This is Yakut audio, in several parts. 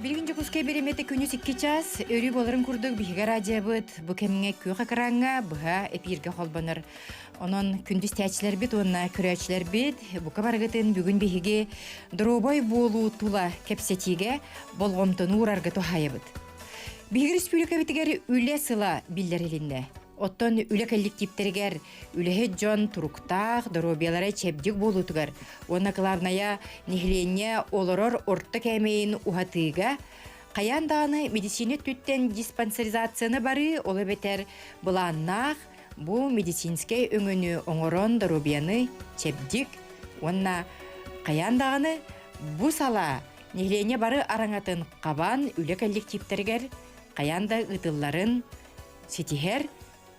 Билигин Дьокуускай бириэмэтэ күнүс 2 чаас, өрүү буоларын курдук биһиги радиобыт бу кэмҥэ күөх экраҥҥа быһа эпииргэ холбонор. Онон күндү истээччилэрбит уонна көрөөччүлэрбит бука барыгытын бүгүн биһиги доруобай буолуу тула кэпсэтиигэ болҕомтону уурарга туһаайабыт. Биһиги республикабытыгар үлэ сыла биллэрилиннэ. Оттон үлэ коллективтэригэр үлэһит дьон туруктаах, доруобуйалара чэбдик буолуутугар уонна кылаабынайа нэһилиэнньэ олорор орто кээмэйин уһатыыга хайаан даҕаны медицина өттүттэн диспансеризацияны барыы, ол эбэтэр былааннаах бу медицинскэй өҥөнү оҥорон доруобуйаны чэбдик уонна хайаан даҕаны бу салаа нэһилиэнньэ бары араҥатын хабан үлэ коллективтэригэр хайаан да ыытылларын ситиһэр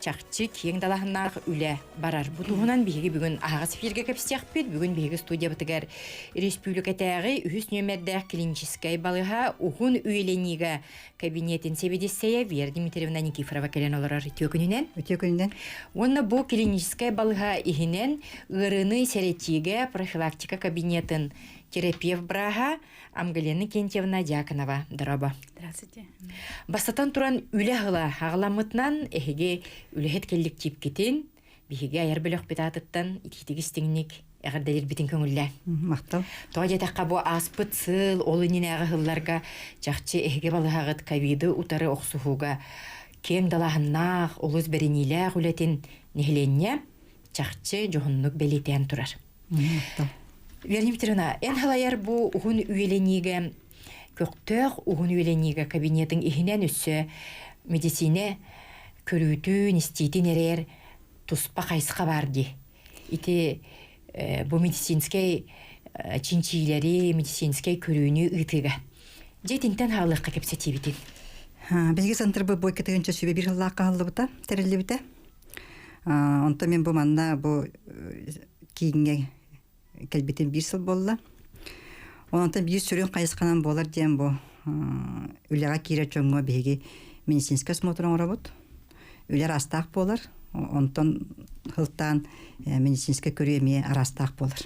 чахчы киэҥ далааһыннаах үлэ барар. Бу туһунан биһиги бүгүн аһаҕас эфиргэ кэпсиэхпит. Бүгүн биһиги студиябытыгар республикатааҕы үһүс нүөмэрдээх клиническэй балыыһа уһун үйэлэниигэ кабинетин сэбиэдиссэйэ Вера Дмитриевна Никифорова кэлэн олорор. Үтүө күнүнэн. Үтүө күнүнэн. Уонна бу клиническэй балыыһа иһинэн ыарыыны сэрэтиигэ профилактика кабинетын терапевт бырааһа Амгалена Кентьевна Дьяконова. Дороба. Здравствуйте. Бастатан туран үлэ ыла аҕаламмытынан эһиги үлэһит коллективкитин биһиги айар бөлөхпүт аатыттан итиитик истиҥник эҕэрдэлирбитин көҥүллээн. Махтал. Тоҕо диэтэххэ бу ааспыт сыл ол иннинээҕи сылларга чахчы эһиги балыһаҕыт ковиды утары охсуһууга киэҥ далааһыннаах, олус бэриниилээх үлэтин нэһилиэнньэ чахчы дьоһуннук бэлиэтээн турар. Махтал. Вера Дмитриевна, эн халайар бу уһун үйэлэниигэ көхтөөх уһун үйэлэниигэ кабинетыҥ иһинэн өссө медицинэ көрүүтүн, истиитин эрээр туспа хайысха баар дии. Ити бу медицинскэй чинчиилэри, медицинскэй көрүүнү ыытыыга. Дьэ итинтэн хаалыахха кэпсэтиибитин. Биһиги центрбыт бу 2001 сыллаахха аһыллыбыта, тэриллибитэ. Онтон мин бу манна бу кииҥҥэ кэлбитим биир сыл буолла. Онтон биир сүрүн хайысханан буолар диэн бу үлэҕэ киирэр дьоҥҥо биһиги медицинскэй осмотр оҥоробут. Үлэ араастаах буолар. Онтон сылтаан медицинскэй көрүү эмиэ араастаах буолар.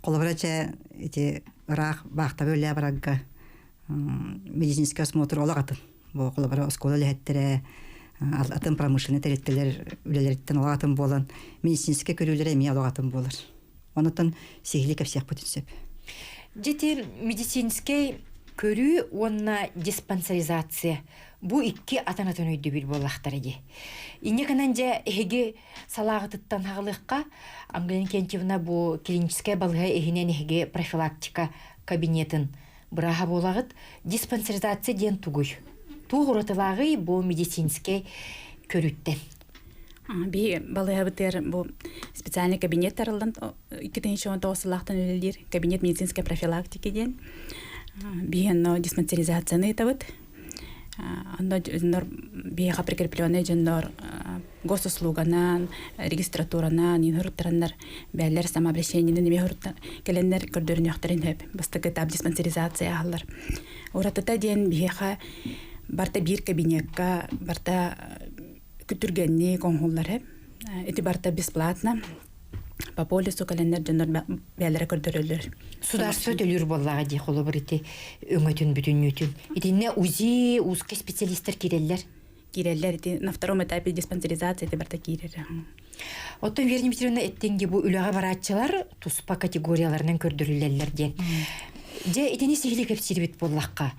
Холобура чэ ити ыраах баахтабы үлэ барарга медицинскэй осмотр олох атын. Бу холобура оскуола үлэһиттэрэ атын промышленнай тэрилтэлэр үлэлэриттэн олох атын буолан медицинскэй көрүүлэрэ эмиэ олох атын буолар. Онутан сиһилии кэпсиэхпитин сөп. Дьити медицинскэй көрүү уонна диспансеризация бу икки атын-атын өйдөбүл буоллахтара дии. Инньэ гынан дьэ эһиги салааҕытыттан хаҕылыахха Ангелина Кентьевна бу клиническэй балыыһа иһинэн эһиги профилактика кабинетын бырааһа буолаҕыт. Диспансеризация диэн тугуй? Туох уратылааҕый бу медицинскэй көрүүттэн? Би балыыһабытыгар бу специальный кабинет арыллан 2019 сыллаахтан үлэлиир кабинет медицинской профилактики диэн. Биһи онно диспансеризацияны ыытабыт. Онно дьоннор биһиэхэ прикрепленный дьоннор госуслуганан, регистратуранан иһоруттараннар бээлэр самообращениены эмиэ кэлэннэр көрдөрүнүөхтэрин сөп. Бастакы этап диспансеризация аһаллар. Уратыта диэн биһиэхэ барта биир кабинекка барта күтүргэнник оҥоһуллар сөп. Ити барта бесплатно. По полису кэлэннэр дьоннор бээлэрэ көрдөрөллөр. Судаарство төлүүр буоллаҕа дии холобур ити өҥөтүн бүтүннүүтүн. Итиннэ УЗИ, узкий специалистар киирэллэр. Киирэллэр ити на втором этапе диспансеризация ити барыта киирэр. Оттон Вера Дмитриевна эттиҥ бу үлэҕэ барааччылар туспа категорияларынан көрдөрүллэллэр диэн. Дьэ итини сиһилии кэпсиирбит буоллахха,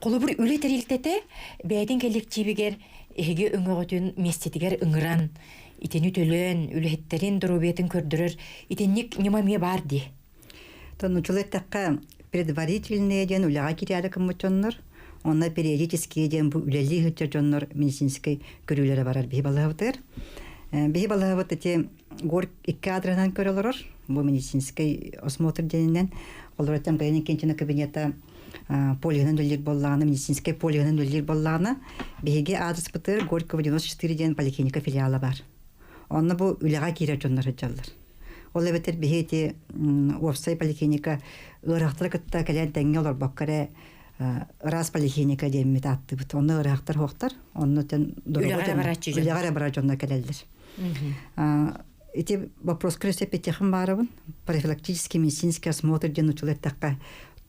холобур үлэ тэрилтэтэ бэйэтин кэлликтиибигэр эһиги өҥөҕүтүн миэстэтигэр ыҥыран, итини төлөөн, үлэһиттэрин доруобуйатын көрдөрөр итинник ньыма эмиэ баар дии. Тонучул эттэххэ, предварительные диэн үлэҕэ киирээри гыммыт дьоннор, онно периодические диэн бу үлэлии сылдьар дьоннор медицинскэй көрүүлэрэ барар биһи балыһабытыгар. Биһи балыһабыт ити гор икки адресынан көрө олорор. Бу медицинскэй осмотр диэнинэн олоротон Галина Кентина кабинета полиһынан үлэлиир буоллаҕына, медицинскэй полиһынан үлэлиир буоллаҕына, биһиги аадырыспытыгар Горького 94 диэн поликлиника филиала баар. Онно бу үлэҕэ киирэр дьоннор сылдьаллар. Ол эбэтэр биһи ити уопсай поликлиника ыарахтары кытта кэлэн тэҥҥэ олорбокко эрэ ыраас поликлиника диэммит ааттыыбыт. Онно ыарахтар суохтар, онно үлэҕэ эрэ барар дьоннор кэлэллэр. Ити вопроска өссө эппиэттиэххин баарабын. Профилактический медицинский осмотр диэн учул эттэххэ,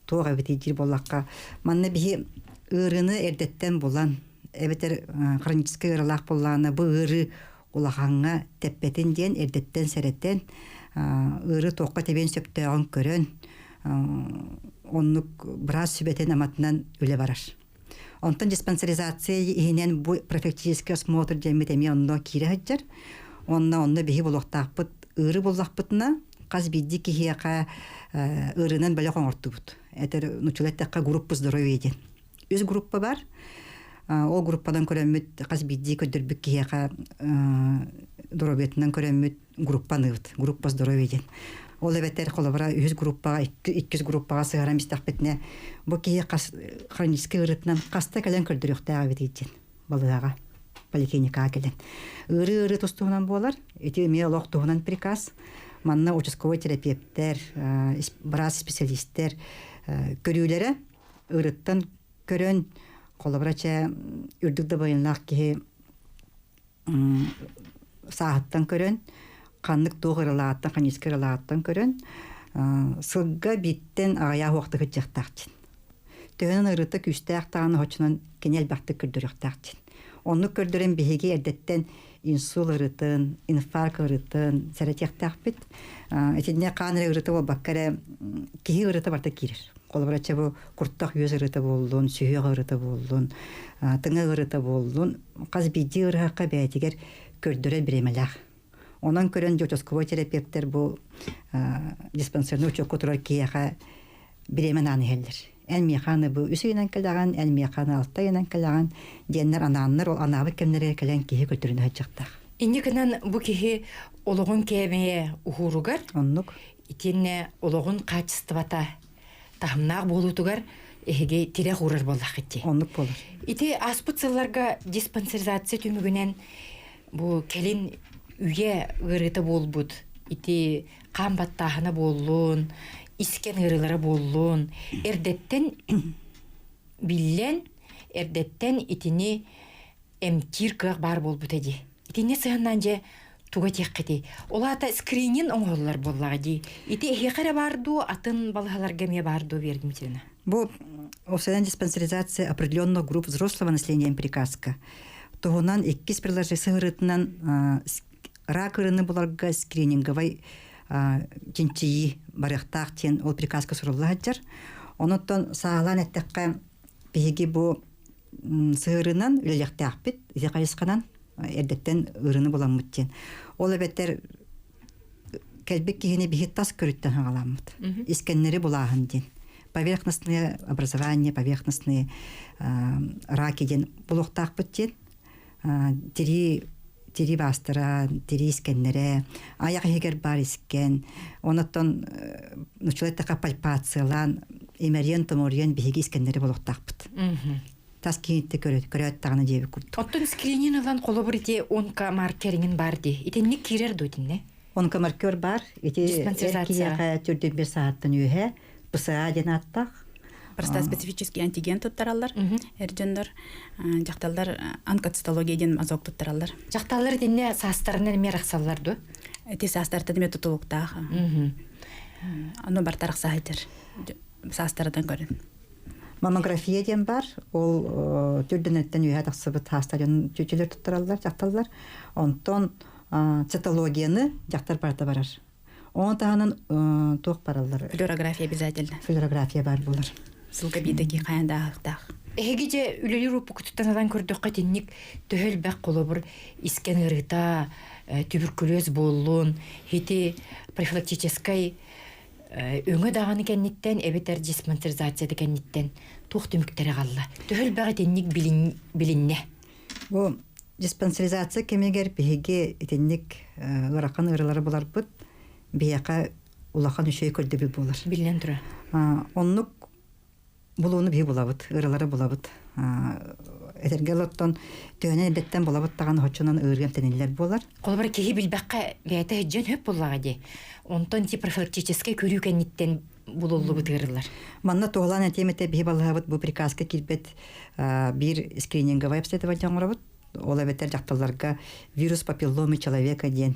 Туох эбитий диир буоллахха, манна биһи ыарыыны эрдэттэн булан, эбэтэр хроническай ыарыылаах буоллаҕына, бу ыарыы улахаҥҥа тэппэтин диэн эрдэттэн сэрэтэн, ыарыы туохха тэбиэн сөптөөҕүн көрөн, оннук быраас сүбэтин аматынан үлэ барар. Онтон диспансеризация иһинэн бу профилактический осмотр диэммит эмиэ онно киирэ сылдьар. Онно онно биһи булуохтаахпыт ыыры буллахпытына хас биирдии киһиэхэ ыырынан бөлөх оҥортубут. Этэр нуччалыы эттэххэ группа здоровья диэн. Үс группа бар. Ол группанан көрөммүт хас биирдии көрдөрбүт киһиэхэ доруобуйатынан көрөммүт группа аныыбыт. Группа здоровья диэн. Ол эбэтэр холобура үһүс группаҕа, иккис группаҕа сыһаран истэхпитинэ, бу киһи хас хроническай ыарыытынан хаста кэлэн көрдөрүөхтээх эбитий диэн балыыһаҕа, поликлиникаҕа кэлэн. Ыарыы-ыарыы тус-туһунан буолар. Ити эмиэ олох туһунан приказ. Манна участковай терапевтэр, быраас-специалистэр көрүүлэрэ ыарыттан көрөн, холобура чэ үрдүк да байыннаах киһи сааһыттан көрөн, ханнык туох ыралааттан, ханьыска ыралааттан көрөн, сылга бииртэн аҕыйах уохта кырдьыахтаах дьин. Төһөнөн ырыта күүстээх даҕаны оччонон кини элбэхтик көрдөрүөхтээх дьин. Оннук көрдөрөн биһиги эрдэттэн инсул ырытын, инфаркт ырытын сэрэтиэхтээхпит. Итиннэ хаан эрэ ырыта буолбакка эрэ киһи ырыта барыта киирэр. Холобура, чэ бу куртах үөс ырыта буоллун, сүһүөх ырыта буоллун, тыҥа ырыта буоллун, хас биирдии ыарыһахха бэйэтигэр көрдөрөр бириэмэлээх. Онон көрөн участковой терапевтэр бу диспансерный учуокка турар киһиэхэ бириэмэ анаан иһэллэр. Эн миэхэ аны бу үс ыйынан кэлэҕин, эн миэхэ аны алта ыйынан кэлэҕин диэннэр анааннар, ол анаабыт кэмнэригэр кэлэн киһи көрдөрүнэ сылдьыахтаах. Инньэ гынан бу киһи олоҕун кээмэйэ уһууругар, Оннук. итиэннэ олоҕун хаачыстыбата таһымнаах буолуутугар эһиги тирэх уурар буоллаххыт дии. Оннук буолар. Ити ааспыт сылларга диспансеризация түмүгүнэн бу кэлин үйэ ыарыыта буолбут ити хаан баттааһына буоллун, искэн ыарыылара буоллун, эрдэттэн биллэн, эрдэттэн итини эмтиир кыах баар буолбута дии. Итиннэ сыһаннаан дьэ туга этиэххитий? Ол аата скрининг оҥоһуллар буоллаҕа дии. Ити эһиэхэ эрэ баар дуу, атын балыһаларга эмиэ баар дуу Вера Дмитриевна? Бу официальная диспансеризация определенных групп взрослого населения приказка. Туһунан иккис приложение сыһырытынан рак ырыны буларга скрининговай чинчийии барыахтаах диэн ол приказка сурулла сылдьар. Онуттан саалаан эттэххэ биһиги бу сыһыарынан үлэлиэхтээхпит ити хайысханан эрдэттэн ыарыыны буламмыт диэн. Ол эбэтэр кэлбит киһини биһи тас көрүттэн хаҕаламмыт. Искэннэри булааһын диэн. Поверхностное образование, поверхностные раки диэн булуохтаахпыт диэн. Тирии тирии баастара, тирии искэннэрэ, айах иһигэр баар искэн, онуттан нуччалыы эттэххэ пальпациялаан, имэрийэн-томоруйан биһиги искэннэри булуохтаахпыт. Тас киһитте көрөөт даҕаны диэбит курдук. Оттон скрининг ылан холобур ити онкомаркериҥин баар дии. Итинник киирэр дуо итиннэ? Онкомаркер бар. Ити эр киһиэхэ түрдүн бир сааттан үөһэ ПСА диэн ааттаах. Просто специфический антиген туттараллар. Эр дьоннор дьахталлар онкоцитология диэн мазок туттараллар. Дьахталлар итиннэ саастарынан эмиэ арахсаллар дуо? Ити саастартан эмиэ тутулуктаах. Ону барта арахсаһытыр. Саастарынан көрөн. Маммография диэн бар. Ол түрдэнэттэн үөһэ тахсыбыт саастарын чүчүлэр туттараллар дьахталлар. Онтон цитологияны дьахтар барыта барар. Ону таһынан туох бараллар? Флюорография обязательно. Флюорография бар буолар. Сылга биирдэ хайан дааһыктаах. Эһиги дьэ үлэлиир уоппукутуттан ылан көрдөххө итинник төһө элбэх холобур искэн ыарыыта, туберкулез буоллун, ити профилактическай өҥө даҕаны кэнниттэн эбэтэр диспансеризация да кэнниттэн туох түмүктэрэ аҕалла? Төһө элбэх итинник билиннэ? Бу диспансеризация кэмигэр биһиги итинник ыарахан ыарыылары буларбыт биһиэхэ улахан үчүгэй көрдөбүл буолар. Биллэн турар. Оннук булууну биһи булабыт, ыарыылары булабыт. Этэргэ олортон төһөнөн эрдэттэн булабыт даҕаны оччонон ыарыы эмтэниллэр буолар. Холобура киһи билбэххэ бэйэтэ сылдьан сөп буоллаҕа дии. Онтон ти профилактическай көрүү кэнниттэн булуллубут ыарыылар. Манна туһалаан этиэм этэ биһи балыһабыт бу приказка киирбит биир скрининговай обследование оҥоробут. Ол эбэтэр дьахталларга вирус папилломы человека диэн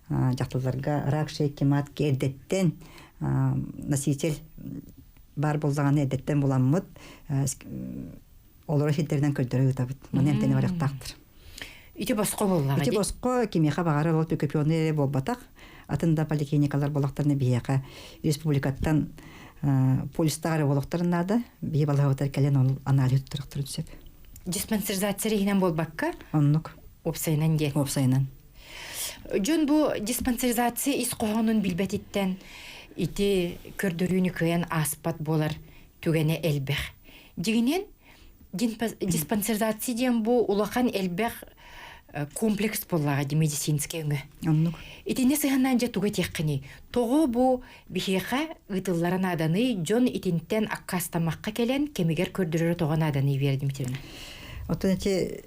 дьахталларга рак шейки матки эрдэттэн носитель баар буоллаҕына эрдэттэн буламмыт олоро сирдэринэн көрдөрө ыытабыт. Маны эмтэни барыахтаахтар. Ити босхо буоллаҕа Ити босхо кимиэхэ баҕарар ол түкөпүөнү эрэ буолбатах. Атын да поликлиникалар буоллахтарына биһиэхэ республикаттан полистаах эрэ буолуохтарын наада. Биһи балаһабытар кэлэн ол анализ туттарыахтарын сөп. Диспансеризация иһинэн буолбакка? Оннук. Уопсайынан диэн. Уопсайынан. Дьон бу диспансеризация ис хоһоонун билбэтиттэн ити көрдөрүүнү кыайан ааспат буолар түгэнэ элбэх. Дьиҥинэн, диспансеризация диэн бу улахан элбэх комплекс буоллаҕа ди медицинскэй өҥө. Оннук. Итиннэ сыһыаннаан дьэ тугу этиэххиний? Тоҕо бу биһиэхэ ыытыллара нааданый, дьон итинтэн аккаастаммакка кэлэн кэмигэр көрдөрөрө тоҕо нааданый Вера Дмитриевна? Оттон ити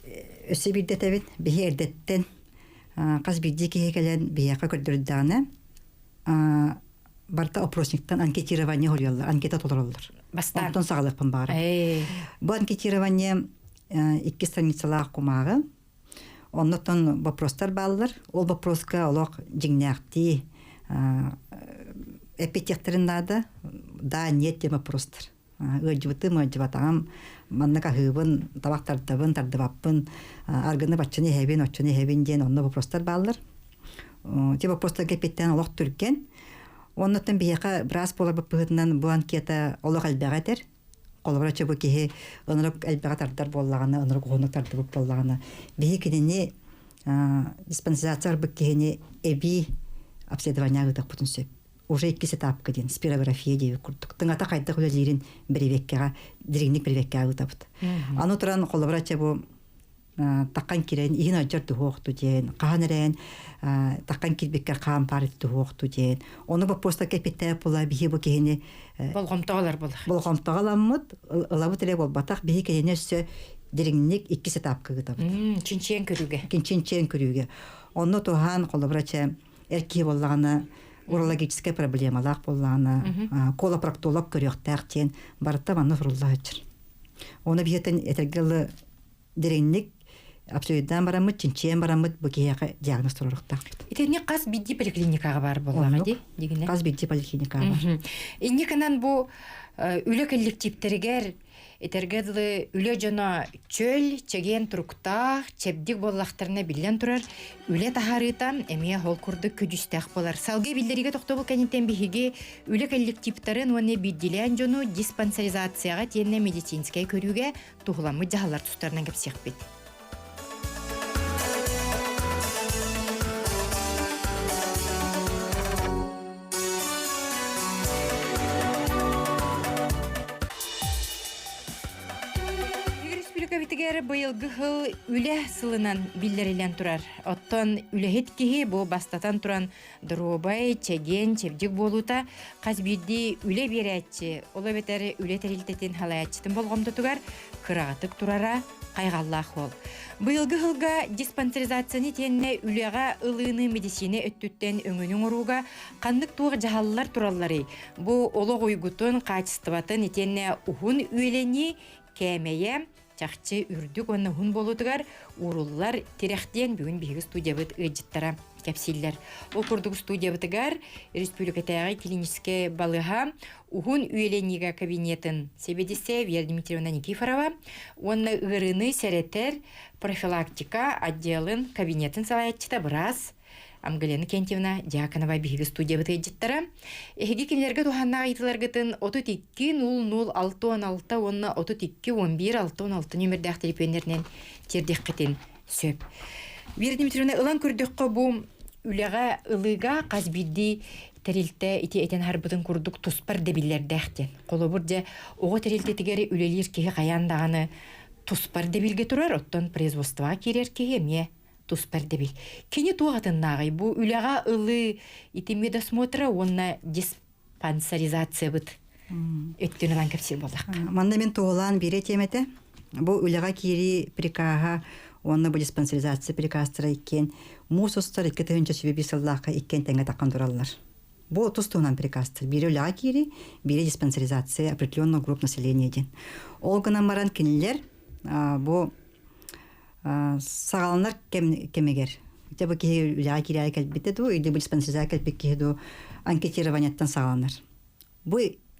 өссө биирдэ этэбин, биһи эрдэттэн хас биирдии киһи кэлэн биһиэхэ көрдөрдөҕүнэ барыта опросниктан анкетирование хоруйаллар, анкета толороллор. Бастаан. Онтон саҕалыахпын баҕарабын. Бу анкетирование икки страницалаах кумааҕы. Оннотон вопростар бааллар. Ол вопроска олох дьиҥнээхтии эппиэттиэхтэрин наада. Да, нет диэн вопростар. Ыалдьыбытым, ыалдьыбатаҕым, маннык аһыыбын, табах тардабын, тардыбаппын, аргыны баччаны иһэбин, оччону иһэбин диэн онно вопростар бааллар. Те вопростарга эппиэттээн олох түргэн. Оннуттан биһиэхэ быраас буоларбыт быһыытынан бу анкета олох элбэҕи этэр. Холобура, бу киһи ынырык элбэҕи тардар буоллаҕына, ынырык уһуннук тардыбыт буоллаҕына, биһи кинини диспансеризация барбыт киһини эбии обследование ыытыахпытын сөп. Уже иккис этапка диэн спирография диэбит курдук. Тыҥата хайдах үлэлиирин бэрэбиэккэҕэ, дириҥник бэрэбиэккэҕэ ыытабыт. Аны туран, холобура, бу таххан кирэн иһин алдьар туһуохту диэн, хаһан эрээн таххан кирбиккэр хаан паар туһуохту диэн. Ону боппуостарга эппиттээх була биһи бу киһини болҕомтоҕо ылар буолар. Болҕомтоҕо ыламмыт, ылабыт эрэ буолбатах, биһи кинини өссө дириҥник иккис этапка ыытабыт. Чинчийэн көрүүгэ. Чинчийэн көрүүгэ. Онно туһаан холобура чэ эр киһи буоллаҕына урологическай проблемалаах буоллаҕына колопроктолог көрүөхтээх диэн барыта манна сурулла сылдьар. Оны биһиэтэн этэргэ дылы дириҥник обсуждаан бараммыт, чинчийэн бараммыт бу киһиэхэ диагноз туруоруохтаахпыт. Итинник хас биирдии поликлиникаҕа баар буоллаҕа дии, дигинэ? Хас биирдии поликлиникаҕа баар. Инникинэн бу үлэ коллективтэригэр этэргэ дылы үлэ дьоно чөл, чэгиэн туруктаах, чэбдик буоллахтарына биллэн турар, үлэ таһаарыыта эмиэ ол курдук көдьүүстээх буолар. Салгыы биллэриигэ тохтобул кэнниттэн биһиги үлэ коллективтарын уонна биирдиилээн дьону диспансеризацияҕа тиэннэ медицинскэй көрүүгэ туһуламмыт дьаһаллар тустарынан кэпсиэхпит. Республикабытыгар быйылгы сыл үлэ сылынан биллэриллэн турар. Оттон үлэһит киһи бу бастатан туран доруобай, чэгиэн, чэбдик буолуута хас биирдии үлэ биэрээччи, ол эбэтэр үлэ тэрилтэтин салайааччытын болҕомтотугар кыраҕатык турара хайҕаллаах уол. Быйылгы сылга диспансеризацияны итиэннэ үлэҕэ ылыыны медицина өттүттэн өҥөнү оҥорууга ханнык туох дьаһаллар туралларый? Бу олох уйгутун, хаачыстыбатын итиэннэ уһун үөлэнии кээмэйэ чахчы үрдүк уонна уһун буолуутугар ууруллар тирэх диэн бүгүн биһиги студиябыт ыалдьыттара кэпсииллэр. Ол курдук студиябытыгар республикатааҕы клиническэй балыыһа уһун үйэлэниигэ кабинетын сэбиэдиссэйэ Вера Дмитриевна Никифорова уонна ыарыыны сэрэтэр профилактика отделын кабинетын салайааччыта быраас Амгалена Кентьевна Дьяконова биһиги студиябыт ыалдьыттара. Эһиги кинилэргэ туһааннаах ыйытыыларгытын 32 00 66 уонна 32 11 66 нүөмэрдээх телефоннэринэн тиэрдиэххитин сөп. Вера Дмитриевна, ылан көрдөххө бу үлэҕэ ылыыга хас биирдии тэрилтэ ити этэн аһарбытын курдук туспар дэбиллэрдээх диэн. Холобур, дьэ, оҕо тэрилтэтигэр үлэлиир киһи хайаан даҕаны туспар дэбилгэ турар, оттон производствоҕа киирэр киһи эмиэ туспа ирдэбил. Кини туох атыннааҕый? Бу үлэҕэ ылыы ити медосмотра уонна диспансеризациябыт өттүн ылан кэпсиир буоллахха. Манна мин туһулаан биирэ тиэмэтэ. Бу үлэҕэ киирии прикаһа уонна бу диспансеризация приказтара иккиэн муус устар 2021 сыллаахха иккиэн тэҥҥэ таххан тураллар. Бу тус туһунан приказтар. Биирэ үлэҕэ киирии, биирэ диспансеризация определенного групп населения диэн. Ол гынан баран кинилэр бу саҕаланар кэмигэр хотя бы киһи үлэҕэ киирээри кэлбитэ дуу или диспансеризация кэлбит киһи дуу анкетированиеттан саҕаланар. Бу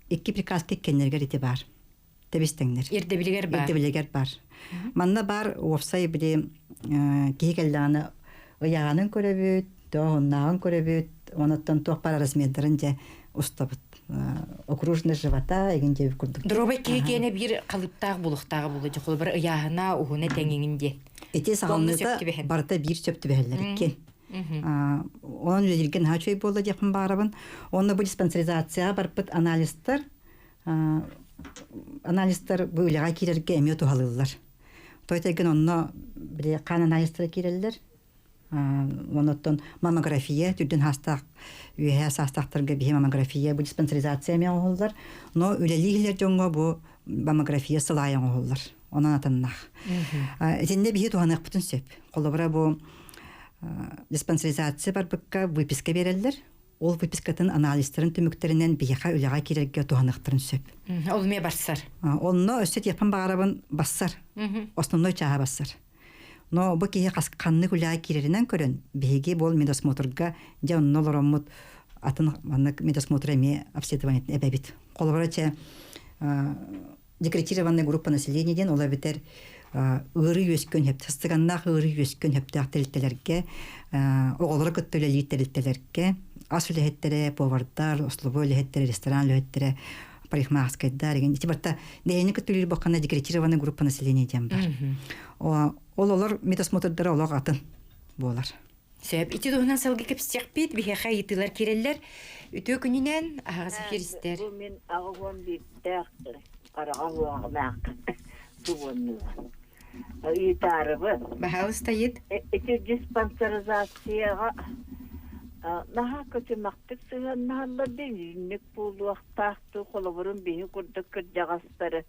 Икки приказка иккиэннэригэр ити баар. Тэбис-тэҥнэр. Ирдэбилигэр баар. Ирдэбилигэр баар. Манна баар уопсай били киһи кэллэҕинэ ыйааҕын көрөбүт, тоһуннааҕын көрөбүт, онуттан туох баар размердарын дьэ устабыт. Окружный живота игин диэбит курдук. Доруобай киһи киэнэ биир халыптаах булуохтааҕа буолуо дьэ холобура ыйааһына уһуна тэҥиҥин диэн. Ити саҕаланыыта барыта биир сөп түбэһэллэр иккиэн. Онон үлэлииргэ наһаа үчүгэй буолла диэхпин баҕарабын. Уонна бу диспансеризацияҕа барбыт анализтар анализтар бу үлэҕэ киирэргэ эмиэ туһалыыллар. Той тайгын онно били хаан анализтара киирэллэр. Оннуттан маммография түрдүн хаастаах үөһээ саастаахтарга биһи маммография бу диспансеризация эмиэ оҥоһуллар. Но үлэлии иһилэр дьоҥҥо бу маммография сылаайа оҥоһуллар. Онон атыннаах. Итиннэ биһи туһаныахпытын сөп. Холобура бу диспансеризация барбыкка выписка биэрэллэр. Ол выпискатын анализтарын түмүктэринэн биһиэхэ үлэҕэ киирэргэ туһаныахтарын сөп. Ол эмиэ барсар. Онно өссө тиэхпин баҕарабын бассар. Основной чааһа бассар. Но бу киһи ханнык үлэҕэ киирэринэн көрөн, биһиги бол медосмотрга дьэ онно олороммут атын маннык медосмотр эмиэ обследованиетын эбэбит. Холобура чэ декретированная группа населения диэн ол эбэтэр ыарыы үөскүөн сөп сыстыганнаах ыарыы үөскүөн сөптөөх тэрилтэлэргэ оҕолору кытта үлэлиир тэрилтэлэргэ ас үлэһиттэрэ повардар условой үлэһиттэрэ ресторан үлэһиттэрэ парикмахерскайдар ити барта нэһилиэнньэ кытта үлэлиир буолхана декретированная группа населения диэн бар ол олор медосмотрдара олох атын буолар. Сөп. Ити туһунан сылгы кэпсиэхпит, биһиэхэ ыйытыылар киирэллэр. Үтүө күнүнэн аһаҕас эфир Бу мин аҕыс биирдээх хараҕа уоҕалаах субуоннуубун. Ыйытаарыбын. Баһаалыста ыйыт. Ити диспансеризацияҕа наһаа көтүмэхтик сыһыаннаһаллар да инник буолуохтаах дуу, холобурун биһи курдук кырдьаҕастары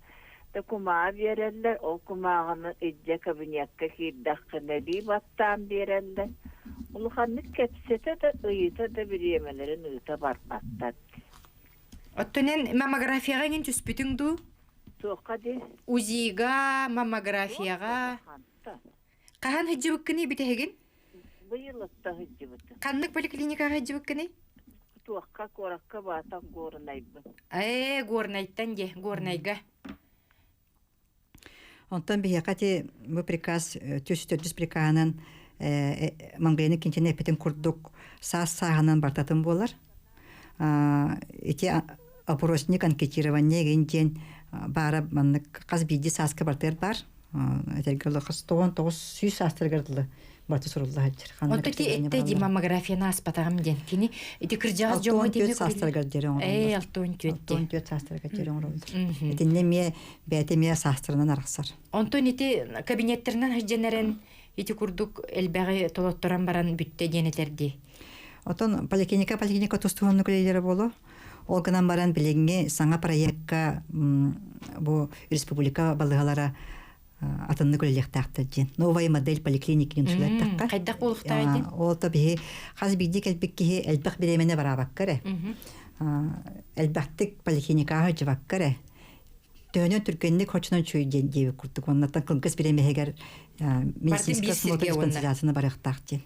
да кумааҕы биэрэллэр, ол кумааҕыны илдьэ кабинекка киирдэххинэ илии баттаан биэрэллэр. Улаханнык кэпсэтэ да, ыйыта да бириэмэлэрин ыыта барбаттар. Оттон эн маммографияҕа эҥин түспүтүҥ дуу? Туохха дии? УЗИга, маммографияҕа. Хаһан сылдьыбыккыный бүтэһигин? Быйыл отто сылдьыбытым. Ханнык поликлиникаҕа сылдьыбыккыный? Туохха куоракка баатах Горнайбын. Ээ, Горнайтан дии, Горнайга. Онтон биһиэхэ ити бу приказ түс төрдүс приказынан Мангайны кинчини эппитин курдук саас сааһынан бартатын буолар. Ити опросник анкетирование игин диэн баара маннык хас биирдии сааска бартыгар баар. Этэргэ дылы хас 99 саастарыгар дылы барыта сурулла сылдьар. Онто ити этте ди маммографияны ааспатаҕым диэн. Кини ити кырдьаҕас дьоҥҥо 64 саастарыгар диэри оҥороллор. Ээ, 64 64 саастарыгар диэри оҥороллор. Итиннэ эмиэ бэйэтэ эмиэ саастарынан арахсар. Онтон ити кабинеттарынан сылдьан эрэн ити курдук элбэҕи толотторон баран бүттэ диэн этэр дии. Отон поликлиника поликлиника тус-туһуннук үлэлиирэ буолуо. Ол гынан баран билиҥҥи саҥа проекка бу республика балыыһалара атыннык үлэлиэхтээхтэр диэн. Новая модель поликлиники диэн сүлэттэххэ. Хайдах буолуохтаах диэн? Ол то биһи хас биирдии кэлбит киһи элбэх бириэмэни бараабакка эрэ. Элбэхтик поликлиникаҕа сылдьыбакка эрэ. Төһөнөн түргэнник хочунан үчүгэй диэн диэбит курдук. Оннуттан кылгас бириэмэһигэр медицинскэй осмотр диспансеризацияны барыахтаах диэн.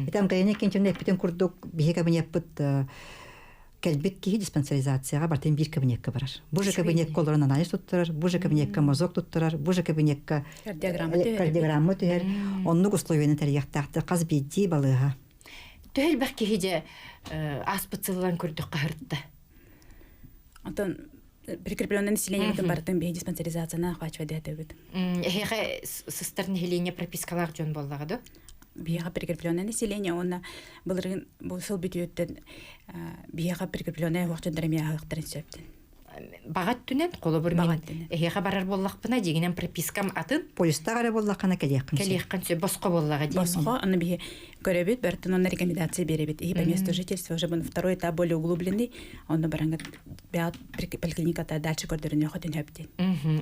Ити Амгайна Кентьевна эппитин курдук биһи кабинеппыт кэлбит киһи диспансеризацияҕа бартын биир кабинекка барар. Бу же кабинекка олорон анализ туттарар, бу же кабинекка мазок туттарар, бу же кабинекка кардиограмма түһэр. Оннук условияны тэрийиэхтээхтэр хас биирдии балыыһа. Төһө элбэх киһи дьэ ааспыт сыллан көрдөххө аһырта? Онтон прикрепленное население барытын биһи диспансеризацияны охвачивать диэтэбит. Эһиэхэ сыстар нэһилиэнньэ пропискалаах дьон буоллаҕа да? Биһиэхэ прикрепленное население уонна былырыын бу сыл бүтүөттэн биһиэхэ прикрепленное уох дьоннор эмиэ аһыахтарын сөптөн. Баҕа өттүнэн холобур мин эһиэхэ барар буоллахпына дьиҥинэн пропискам атын. Полистаах эрэ буоллаххына кэлиэххин сөп. Кэлиэххин сөп босхо буоллаҕа дии. Босхо, аны биһи көрөбүт, бартын онно рекомендация биэрэбит. И по месту жительства уже второй этап более углубленный, онно бараҥҥыт бэйэҕит поликлиниката дальше көрдөрүнүөххүтүн сөп диэн.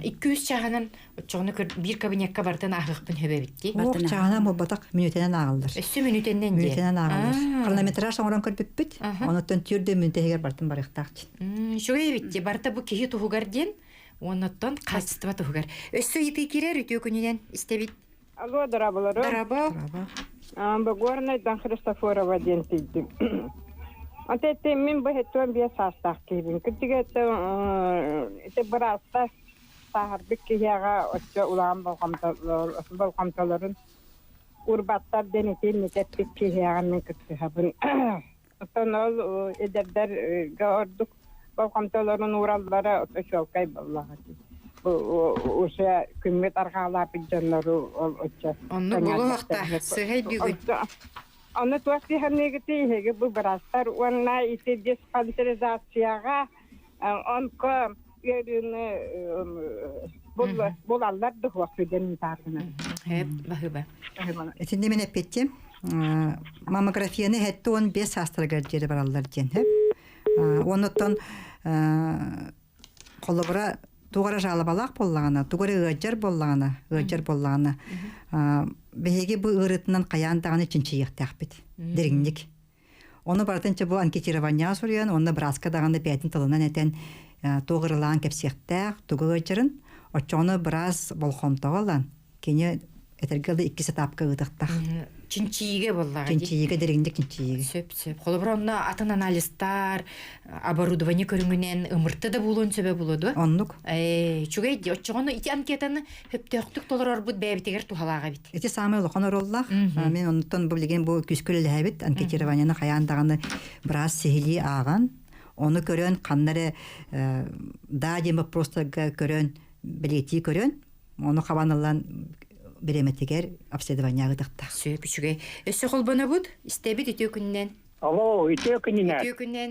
Икки-үс чааһынан оччоҕуна биир кабинекка бартын ааһыахпын сөп эбит дии. Ох, чааһынан буолбатах, мүнүүтэнэн ааҕыллар. Өссө мүнүүтэннэн дии. Мүнүүтэнэн ааҕыллар. Хронометраж оҥорон көрбүппүт, онуттан түөрдө мүнүүтэ бартын барыахтаах диэн. Үчүгэй эбит дии. Барыта бу киһи туһугар диэн, уоннаттан хаачыстыба туһугар. Өссө ыйытыы киирэр үтүө күнүнэн истэбит. Алло, дорабаларым. Дораба. Бу Горнайдан Христофорова диэн тиийдим. Ante мин бу хеттуон биэс саастаах киһибин. Кырдьыга ити быраастар сааһырбыт киһиэхэ оччо улахан болҕомтолорун урбаттар диэн итинник эппит киһиэхэ мин кыттыһабын. Оттон ол эдэрдэргэ ордук болҕомтолорун уураллара ото чуолкай буоллаҕа дии. Бу уже күммүт арҕаалаабыт дьоннору ол оччо Оннук буолуохтаах. Сыһай бүгүн. Ону туох дии эһиги бу быраастар уонна ити диспансеризацияҕа онко ыарыыны булаллар да суох сүдэн тааргынан. Хэп баһыба. Итиннэ мин эппиттим. Маммографияны 75 саастарыгар диэри бараллар диэн. Оннуттан холобура туох эрэ жалобалаах буоллаҕына, тугу эрэ ыалдьар буоллаҕына, ыалдьар буоллаҕына, биһиги бу ыарыытынан хайаан даҕаны чинчийиэхтээхпит дириҥник. Ону барытын чэ бу анкетированияҕа суруйан, уонна бырааска даҕаны бэйэтин тылынан этэн туох ырылаан кэпсиэхтээх, тугу ыалдьарын, оччоҕуна быраас болҕомтоҕо ылан, кини этэргэ дылы иккис этапка ыытыахтаах. Чинчийиигэ буоллаҕа дии. Чинчийиигэ, дириҥник чинчийиигэ. Сөп, сөп. Холобура, онно атын анализтар, оборудование көрүҥүнэн ымырта да буолуон сөбө буолуо дуо? Оннук. Ээ, үчүгэй дии. Оччоҕуна ити анкетаны сөптөөхтүк толорорбут бэйэбитигэр туһалаах эбит. Ити саамай улахан оруоллаах. Мин оннуттан бу билигин бу күүскэ үлэлэһэбит. Анкетированиены хайаан даҕаны быраас сиһилии ааҕан, ону көрөн ханна эрэ да диэн боппуруостарга көрөн, бэлиэтии көрөн, Ону хабан ылан бириэмэтигэр обследование ыытыахтаах. Сөп, үчүгэй. Өссө холбонобут, истэбит үтүө күнүнэн. Алло, үтүө күнүнэн. Үтүө күнүнэн.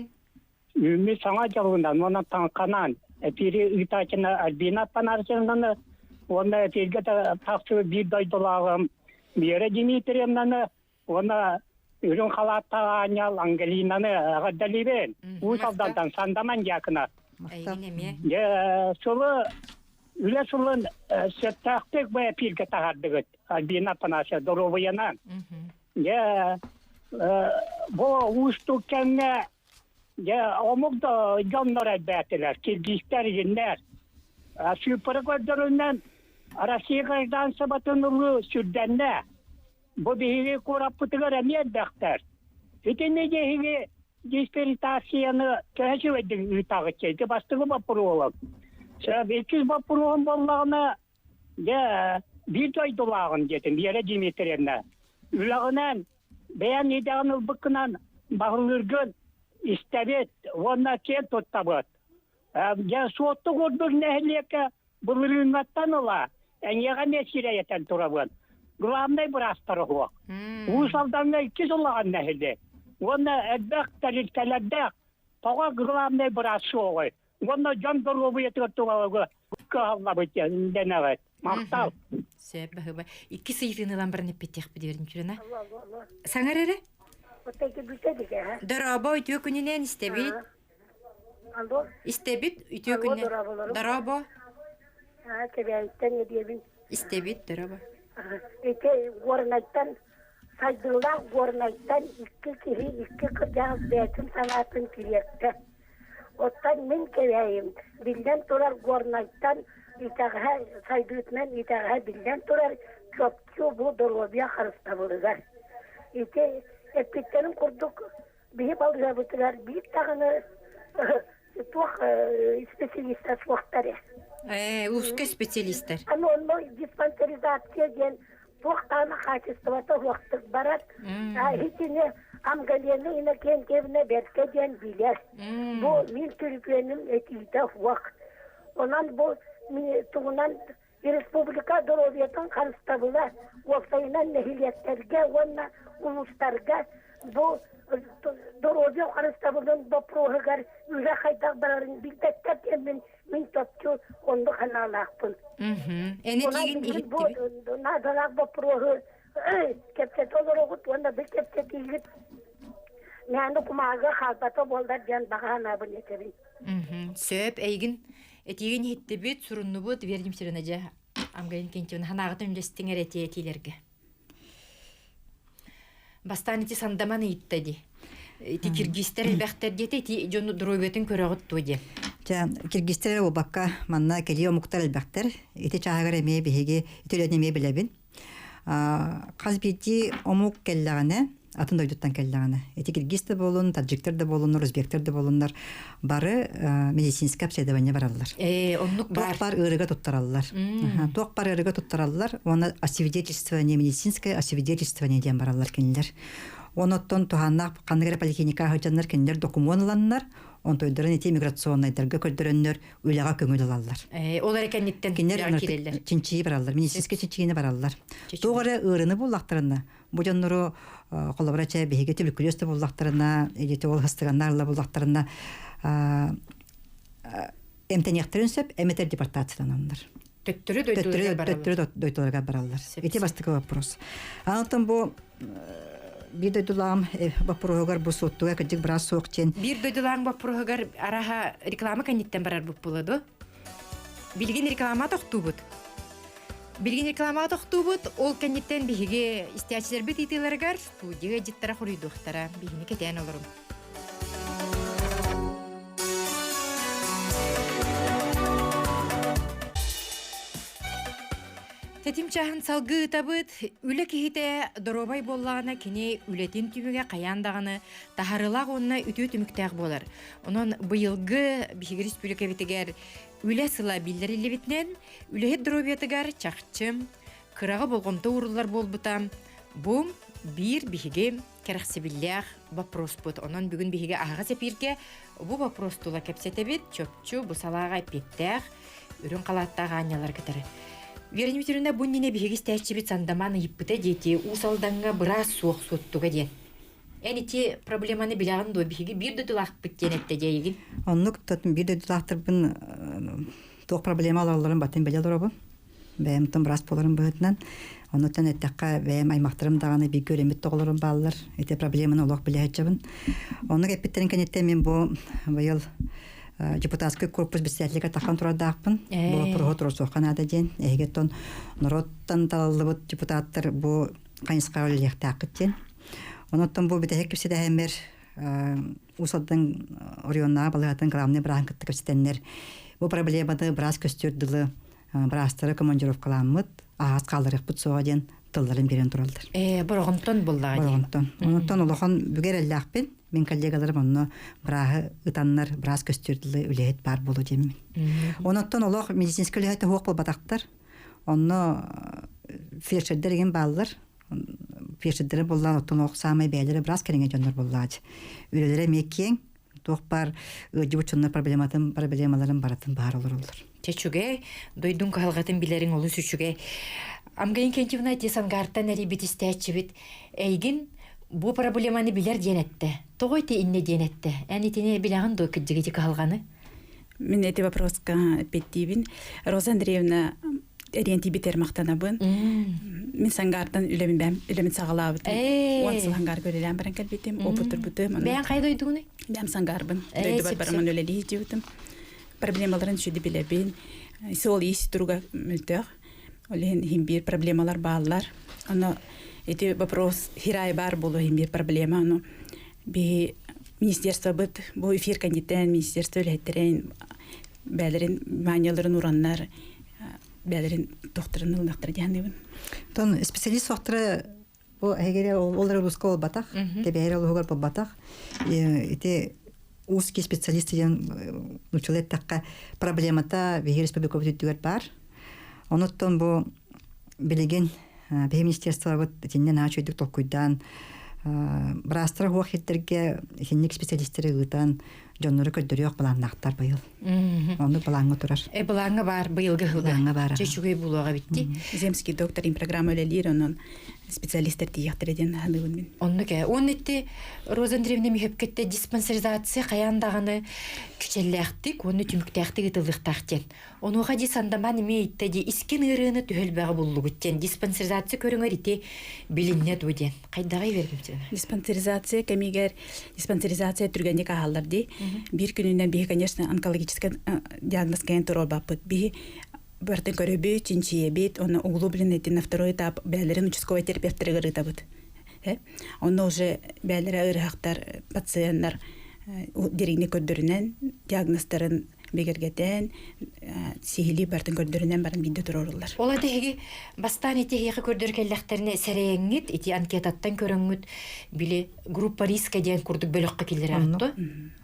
Үүммүт саҥа дьылынан уонна таҥханаан эпири ыытааччына Альбина Аппанасьевнаны уонна эпиргэ тахсыбыт биир дойдулааҕым Вера Дмитриевнаны уонна үрүҥ халааттаах аанньал Ангелинаны эҕэрдэлиибин. Уус Алдантан Сандаман дьаакына. Эйигин эмиэ. Дьэ, сылы үлэ сылын сөптөөхтүк бу эпииргэ таһаардыгыт. Альбина Афанасьевна, доруобуйанан. Дьэ, бу уустук кэмҥэ дьэ, омук да дьоннор элбээтилэр, киргизтэр, игиннэр. Сыыппара көрдөрүнэн Россия гражданствотын ылыы сүрдэннэ. Бу биһиги куораппытыгар эмиэ элбэхтэр. Итини эһиги диспертацияны төһө үчүгэйдик ыытаҕыт ити бастакы боппуруоһум. Иккис боппуруоһум буоллаҕына, дьэ, биир дойдулааҕын диэтим, Вера Дмитриевна. Үлэҕинэн бэйэҥ идэҕин ылбыккынан баһылыыргын истэбит уонна киэн туттабыт. Дьэ, Суотту курдук нэһилиэккэ былырыыҥҥаттан ыла эйиэхэ эмиэ сирэй этэн турабын. Главнай быраастар уһуох. Уус Алдаҥҥа иккис улахан нэһилиэк. Уонна элбэх тэрилтэлэрдээх. Тоҕо главнай быраас суоҕуй? Уонна дьон доруобуйатыгар туһалыгы кыһаллабыт дэнэҕит. Махтал. Сөп, баһыыба. Иккис ыйытыыны ылан баран эппиттиэхпит диэбитин Чурина. Саҥар эрэ. Дорообо, үтүө күнүнэн истэбит. Алло. Истэбит, үтүө Алло, күнүнэн. дорооболорум. Дорообо. Аа, Кэбээйиттэн эбиэбин. Истэбит, дорообо. Ити Горнайтан, сайдыылаах Горнайтан икки киһи икки кырдьаҕас бэйэтин санаатын тириэртэ. Оттон мин Кэбээйим, биллэн турар, Горнайтан итэҕэһэ, сайдыытынан итэҕэһэ биллэн турар, чопчу бу доруобуйа харыстабылыгар. Ити эппиттэрин курдук Биһи балыыһабытыгар биир даҕаны туох специалистар суохтар ээ. Ээ, узкий специалистар. Аны онно диспансеризация диэн туох даҕаны хаачыстыбата суохтук барар. Итини Амгалена Иннокентьевна бэркэ диэн билэр. Бу мин түргүөнүм этиитэ суох. Онон бу тугунан республика доруобуйатын харыстабыла уопсайынан нэһилиэктэргэ уонна улуустарга бу доруобуйа харыстабылын боппуруоһугар үлэ хайдах барарын билбэттэр диэммин мин чопчу оннук санаалаахпын. Эн этиигин бу наадалаах боппуруоһу кэпсэтэ олороҕут уонна бу кэпсэтиигит мээнэ кумааҕыга хаалбата буоллар диэн баҕа санаабын этэбин. Сөп, эйигин Этиигин иһиттибит, суруннубут, Вера Дмитриевна дьэ Амгайын Кентьевна ханаҕытын үллэстиҥ эрэ этии этиилэргэ. Бастаан ити сандаман ыйытта дии. Ити киргизтэр элбэхтэр диэтэ, ити дьон доруобуйатын көрөҕүт дуо диэн. Дьэ, киргизтэр эрэ буолбакка, манна кэлии омуктар элбэхтэр. Ити чааһыгар эмиэ биһиги ити үлэни эмиэ билэбин. Хас биирдии омук кэллэҕинэ, Атын дойдуттан кэллэҕинэ. Ити киргиз да буолун, таджиктар да буолуннар, узбектар да буолуннар бары медицинскэй обследование бараллар. Ээ, оннук Туох баар. бар ыарыыга туттараллар. Туох бар ыарыыга туттараллар уонна освидетельствование, медицинское освидетельствование диэн бараллар кинилэр. Оноттон туһааннаах ханнык эрэ поликлиника сылдьаннар кинилэр докумуон ыланнар, онтойдорун ити миграционнайдарга көрдөрөннөр үлэҕэ көҥүл ылаллар. Ээ, ол эрэ кэнниттэн Кинилэр үлэҕэ киирэллэр. чинчийи бараллар, медицинскэй чинчийиини бараллар. Туох эрэ ыарыыны буллахтарына, бу дьоннору холобура чэ биһиги түбүкүлүөс да буллахтарына, или ол хастыганнар ыла буллахтарына эмтэниэхтэрин сөп, эметер депортациялананнар. Төттөрү дойдуларыгар бараллар. Төттөрү дойдуларыгар бараллар. Ити бастакы вопрос. Антон бу биир дойдулаам боппуруоһугар бу суоттуга кырдьык быраас суох диэн. Биир дойдулаам боппуруоһугар араха реклама кэнниттэн барар буолла дуо? Билигин реклама тохтуубут. Билигин реклама тохтуубут, ол кэнниттэн биһиги истээччилэрбит ыытыыларыгар студия дьиттара хоруйдуохтара. Биһини кэтээн олорун. Тэтим чааһын салгыы ыытабыт. Үлэ киһитэ доруобай буоллаҕына кини үлэтин түмүгэ хайаан даҕаны таһарылаах уонна үтүө түмүктээх буолар. Онон быйылгы биһиги республикабитигэр үлэ сыла биллэриллибитинэн үлэһит доруобуйатыгар чахчы кыраҕы болҕомто ууруллар буолбута. Бу биир биһиги кэрэхсэбиллээх боппуруоспут. Онон бүгүн биһиги аһаҕас эпииргэ бу боппуруос тула кэпсэтэбит. Чопчу бу салааҕа эппиэттээх үрүҥ халааттаах аанньалар кытары. Вера Дмитриевна бу иннинэ биһиги истээччибит Сандаман ыйыппыта диэти Уус Алдаҥҥа быраас суох суоттуга диэн. Эн ити проблеманы билэҕин дуо? Биһиги биир дойдулаахпыт диэн эттэ дьэйигин. Оннук биир дойдулаахтарбын туох проблема олороллорун батын билэ олоробун. Бэйэм тон быраас буоларым быһыытынан. Оннуттан эттэххэ, бэйэм аймахтарым даҕаны бииргэ үөрэммит оҕолорум бааллар. Ити проблеманы олох билэ сылдьабын. Оннук эппиттэрин кэнниттэн мин бу быйыл депутатский корпус председателигэр таххан турардаахпын. Бу боппуруоһу туруорсуохха наада диэн. Эһиги оттон норуоттан талыллыбыт депутаттар бу хайысхаҕа үлэлиэхтээххит диэн. Онуттан бу бүтэһик кэпсэтэһэммэр Уус Алдан оройуоннааҕы балыыһатын главный бырааһын кытта кэпсэтэннэр бу проблеманы быраас көстүөр дылы быраастары командировкаламмыт, аһаас хаалларыахпыт суоҕа диэн тылларын биэрэн тураллар. Ээ, бороҕонтон буллаҕа дии. Бороҕонтон. Онтон улахан бүгэр эллээхпин. Мин коллегаларым онно бырааһы ытаннар, быраас көстүөр дылы үлэһит баар буолуо диэммин. Онуттан олох медицинскэй үлэһит уһуох буолбатахтар. Онно фельдшердэр игин бааллар. Фельдшердэрэ буоллаан оттон олох саамай бэйэлэрэ быраас кэриҥэ дьоннор буоллаачы. Үлэлэрэ эмиэ киэҥ, туох баар ыалдьыбыт дьоннор проблематын, проблемаларын барытын баар олороллор. Чэ үчүгэй, дойдуҥ кыһалҕатын билэриҥ олус үчүгэй. Амгайын Кентьевна ити Сангаартан эрийбит истээччибит эйигин бу проблеманы билэр диэн эттэ. Тоҕо ити иннэ диэн эттэ? Эн итини билэҕин дуо кырдьык ити кыһалҕаны? Мин эти вопроска эппиэттиибин. Роза Андреевна эриэн тиийбитигэр махтанабын. Мин Сангаартан үлэбин бэм үлэбин саҕалаабытым. 10 сыл Сангарга үлэлээн баран кэлбитим, опыт турбутум. Бэйэҥ хайа дойдугунуй? Бэйэм Сангарбын. Дойдубар бараман үлэлии сылдьыбытым. Проблемаларын сүдү билэбин. Суол-иис туруга мөлтөх. Ол иһин иһин биир проблемалар бааллар. Оно ити вопрос хирай баар буолуо иһин биир проблема. Ону биһи министерствобыт бу эфир кэнниттэн министерство үлэһиттэрин бээлэрин маанньаларын ураннар бээлэрин тохторун ылынахтара диһаныбын. Тон специалист суохтара бу эһигери ол эрэ улууска буолбатах, Кэбээри улууһугар буолбатах. Ити узкий специалист диэн нууччалыы эттэххэ проблемата биһиги республикабыт үрдүгэр баар. Онуттан бу билигин биһи министерствобыт итиннэ наһаа үчүгэйдик толкуйдаан быраастара суох сирдэргэ итинник специалистары ыытан дьоннору көрдөрүөх былааннаахтар быйыл. Оннук былааҥҥа турар. Э, былааҥҥа баар быйылгы сылга. Былааҥҥа баар. Чэ үчүгэй буолуоҕа эбит Земский доктор программа үлэлиир, онон специалистар тиийиэхтэрэ диэн саныыбын мин. Оннук ээ. Уонна ити Роза Андреевна Михепкетте диспансеризация хайаан даҕаны кичэллээхтик уонна түмүктээхтик ыытыллыахтаах диэн. Онуоха дии сандаман эмиэ ыйытта дии искин ыарыыны түһэлбэҕи буллугут диэн диспансеризация көрүҥэр ити билиннэ дуо диэн. Хайдаҕай бердим Диспансеризация кэмигэр диспансеризация түргэнник ааһаллар дии. Биир күнүнэн биһи, конечно, онкологическай диагноз кэйэн туруорбаппыт. Биһи барытын көрөбүт, чинчийэбит, онно углубленный на второй этап бээлэрин участковай терапевтэригэр ыытабыт. Онно уже бээлэрэ ыарыһахтар, пациеннар дириҥник көрдөрүнэн диагнозтарын бигэргэтэн, сиһилии бартын көрдөрүнэн баран биирдэ туруоруллар. Ол эти бастаан ити эһиэхэ көрдөр кэллэхтэринэ сэрэйэҥҥит, ити анкетаттан көрөҥҥүт били группа риска диэн курдук бөлөххө киллэрээт то?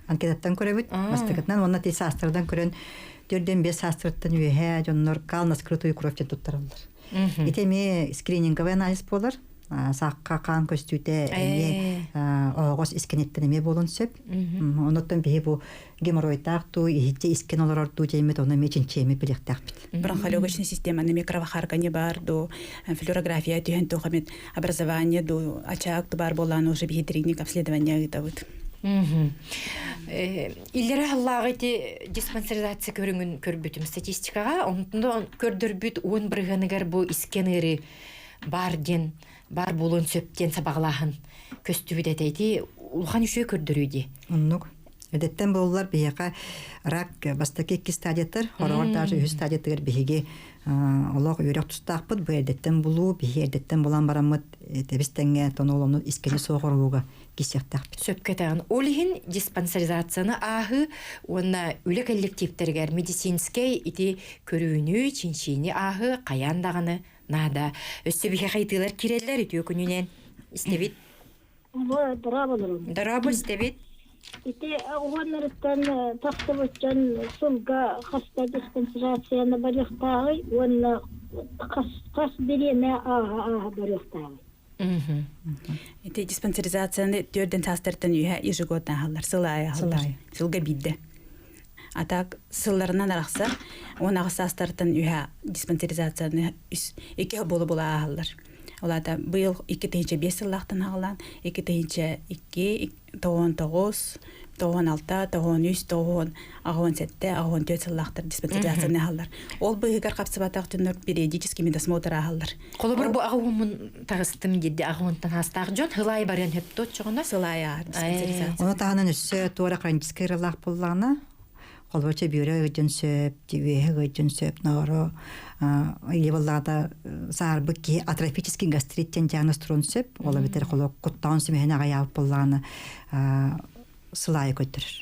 Анкетаттан көрөбүт. Бастакытынан уонна ти саастардан көрөн төрдөн бес саастарыттан үөһээ дьоннор кал на скрытую кровь туттараллар. Ити эмиэ скрининговый анализ буолар. Саахха хаан көстүүтэ эмиэ оһоҕос искэниттэн эмиэ буолуон сөп. Онуттан биһи бу геморройдаах дуу, иһитчэ искэн олорор дуу диэммит, ону эмиэ чинчийэммит билиэхтээхпит. Бронхолегочный системаны микровахаркани бар дуу, флюорография түһэн туох эмит образование дуу, очаг бар буолаан уже биһи дириҥник обследование ыытабыт. Иллэрэ халлааҕы ити диспансеризация көрүҥүн көрбүтүм статистикаҕа, онтон көрдөрбүт 10 бырыһыаныгар бу искэн ыарыы бар диэн бар буолуон сөп диэн сабаҕалааһын көстүбүт этэ. Ити улахан үчүгэй көрдөрүү дии. Оннук. Эдэттэн буоллар биһиэхэ рак бастакы икки стадиятар, хороҕор даже үһүс стадиятыгар биһиги олох үөрэх тустаахпыт, бу эрдэттэн булуу, биһи эрдэттэн булан бараммыт тэбис тэҥҥэ тону искэни суох оруга киссиэхтээхпит. Сөпкө этэҕин. Ол иһин диспансеризацияны ааһыы уонна үлэ коллективтэригэр медицинскэй ити көрүүнү, чинчиини ааһыы хайаан даҕаны наада. Өссө биһиэхэ ыйытыылар киирэллэр үтүө күнүнэн. Истэбит. Дорооболорун. Дорообо истэбит. Ити уоннарыттан тахсыбыттан сылга хаста диспансеризацияны барыахтааҕый уонна хас бириэмэ ааһа-ааһа барыахтааҕый? Ити диспансеризацияны төрдөн саастартан үһэ ежегодно аһаллар, сыл аайы аһаллар. Сылга биирдэ. А так сылларынан арахсар, 18 саастартан үһэ диспансеризацияны икки буола-буола ааһаллар. Ол аата быйыл 2005 сыллаахтан аҕалаан, 2002, 99, 96, 93, 97, 84 сыллаахтар диспансеризацияны аһаллар. Ол быыһыгар хапсыбатах дьоннор периодический медосмотр аһаллар. Холобур бу аҕа таҕыстым диэди аҕа хаастаах дьон хылай барыан хөптө оччоҕуна сылай аар диспансеризация. Ону таһынан өссө туора хроническай ыралаах буоллаҕына, холбоча бүөрэ ыйдьын сөп, үөһэ ыйдьын сөп, ноору иле саарбыт киһи атрофический гастрит диэн диагноз турун сөп, ол эбэтэр холо куттаҕын сүмэһин аҕайаабыт буоллаҕына сылайы көтөрөр.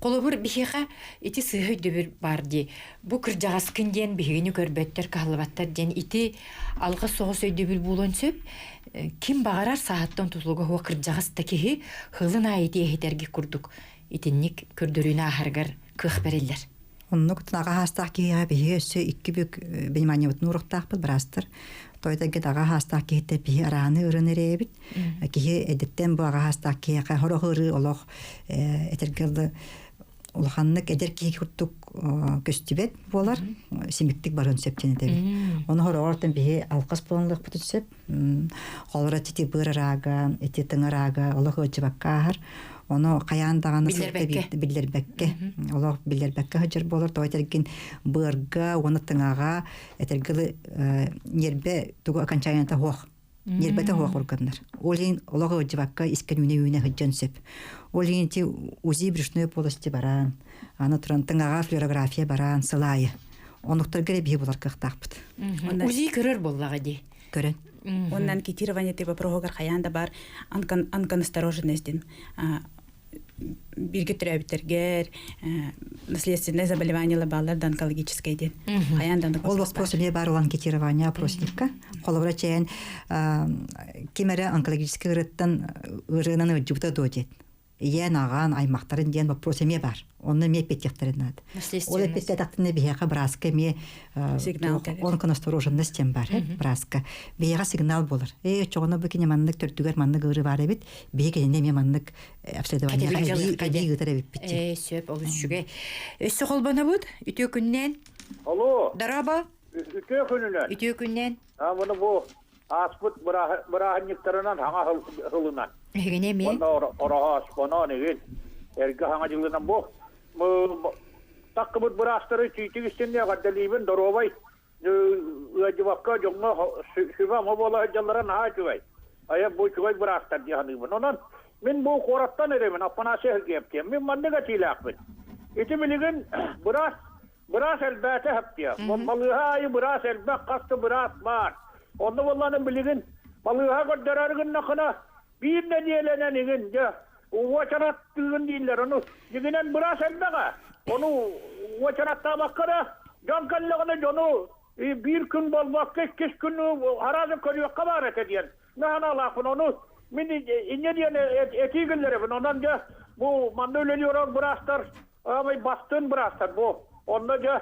Холобур биһиэхэ ити сыыһа өйдөбүл бар дии. Бу кырдьаҕаскын диэн биһигини көрбөттөр, каһыллыбаттар диэн ити алҕас соҕус өйдөбүл буолуон сөп. Ким баҕарар сааһыттан тутулуга суох кырдьаҕас да киһи хылын аайы тиэһитэрги курдук итинник көрдөрүүнү ааһарыгар кыах бэриллэр. Оннук аҕа хаастаах киһиэхэ биһиги өссө икки бүк вниманиебытын уруохтаахпыт быраастар. Тойтарга аҕа хаастаах киһиттэ биһи арааны ырын эрэйэбит. Киһи эдэртэн бу аҕа хаастаах киһиэхэ хорох ырыы олох этэргэ улаханнык эдэр киһи курдук көстүбэт буолар, симиктик барыан сөп диэн этэбит. Ону хороҕортон биһи алҕас буолан сөп. Холоро ити быар араага, ити тыҥ араага олох ыалдьыбакка ааһар. Ону хайаан даҕаны биллэрбэккэ, олох биллэрбэккэ сылдьар буолар. Тоҕо этэргин быарга уонна тыҥаҕа этэргилы ньиэрбэ тугу окончанията суох. Ньиэрбэтэ суох органнар. Ол иһин олох ыалдьыбакка искэн үүнэ-үүнэ сылдьан сөп. Ол иһин ити УЗИ брюшной полости бараан, аны туран тыҥаҕа флюорография бараан сылаайы. Онуктарга эрэ биһи булар кыахтаахпыт. УЗИ көрөр буоллаҕа дии. Көрөн. Онно анкетирование ты вопроһугар хайаан да бар онконастороженность диэн бирге төрөөбүттэргэр наследственное заболевание баалар да онкологическое диэн хайаан да Ол вопрос эмиэ бар ол анкетирование опросникка. Холобура чээн ким эрэ онкологический ыарыттан ыарыынан ыалдьыбыта дуо диэн. Ийээн аҕаан аймахтарын диэн вопрос эмиэ бар. Онно эмиэ эппиэттиэхтэрин наада. Ол эппиэттээтэхтинэ биһиэхэ бырааска эмиэ сигнал онконастороженность диэн бар бырааска. Биһиэхэ сигнал буолар. Ээ оччоҕуна бу кини маннык төрдүгэр маннык ыарыы бар эбит. Биһи кинини эмиэ маннык обследование эбии ыытар эбиппит. Ээ сөп олус үчүгэй. Өссө холбонобут үтүө күннэн. Алло. Дорообо. Үтүө күнүнэн. Үтүө күннэн. А мұны бу ааспыт бырааһынньыктарынан хаҥа сылынан. Эһигини эмиэ. Онно ороһоос онон игин. Эргэ хаҥа дьылынан бу таккыбыт быраастары чийтик истинне эҕэрдэлиибин доруобай ыадьыбакка дьоҥҥо сүбэ ама буола сылдьаллара наһаа үчүгэй. Айа бу үчүгэй быраастар дии саныыбын. Онон мин бу куораттан эрэбин Афанасий Сергеевтиэн. Мин маннык этиилээхпин. Ити билигин быраас быраас элбээтэ хаптия. Балыыһа аайы быраас элбэх хаста быраас баар. Онно буолланым билигин балыыһа көрдөрөр гыннахына биир нэдиэлэнэн игин дьэ уочараттыгын дииллэр. Ону дьигинэн быраас элбэҕэ. Ону уочараттаабакка да дьон кэллэҕинэ дьону биир күн буолбакка иккис күн араас көрүөххэ баар этэ диэн наһаналаахпын. Ону мин инньэ диэн этии киллэрэбин. Онон дьэ бу манна үлэлиир быраастар аамай бастыын быраастар бу. Онно дьэ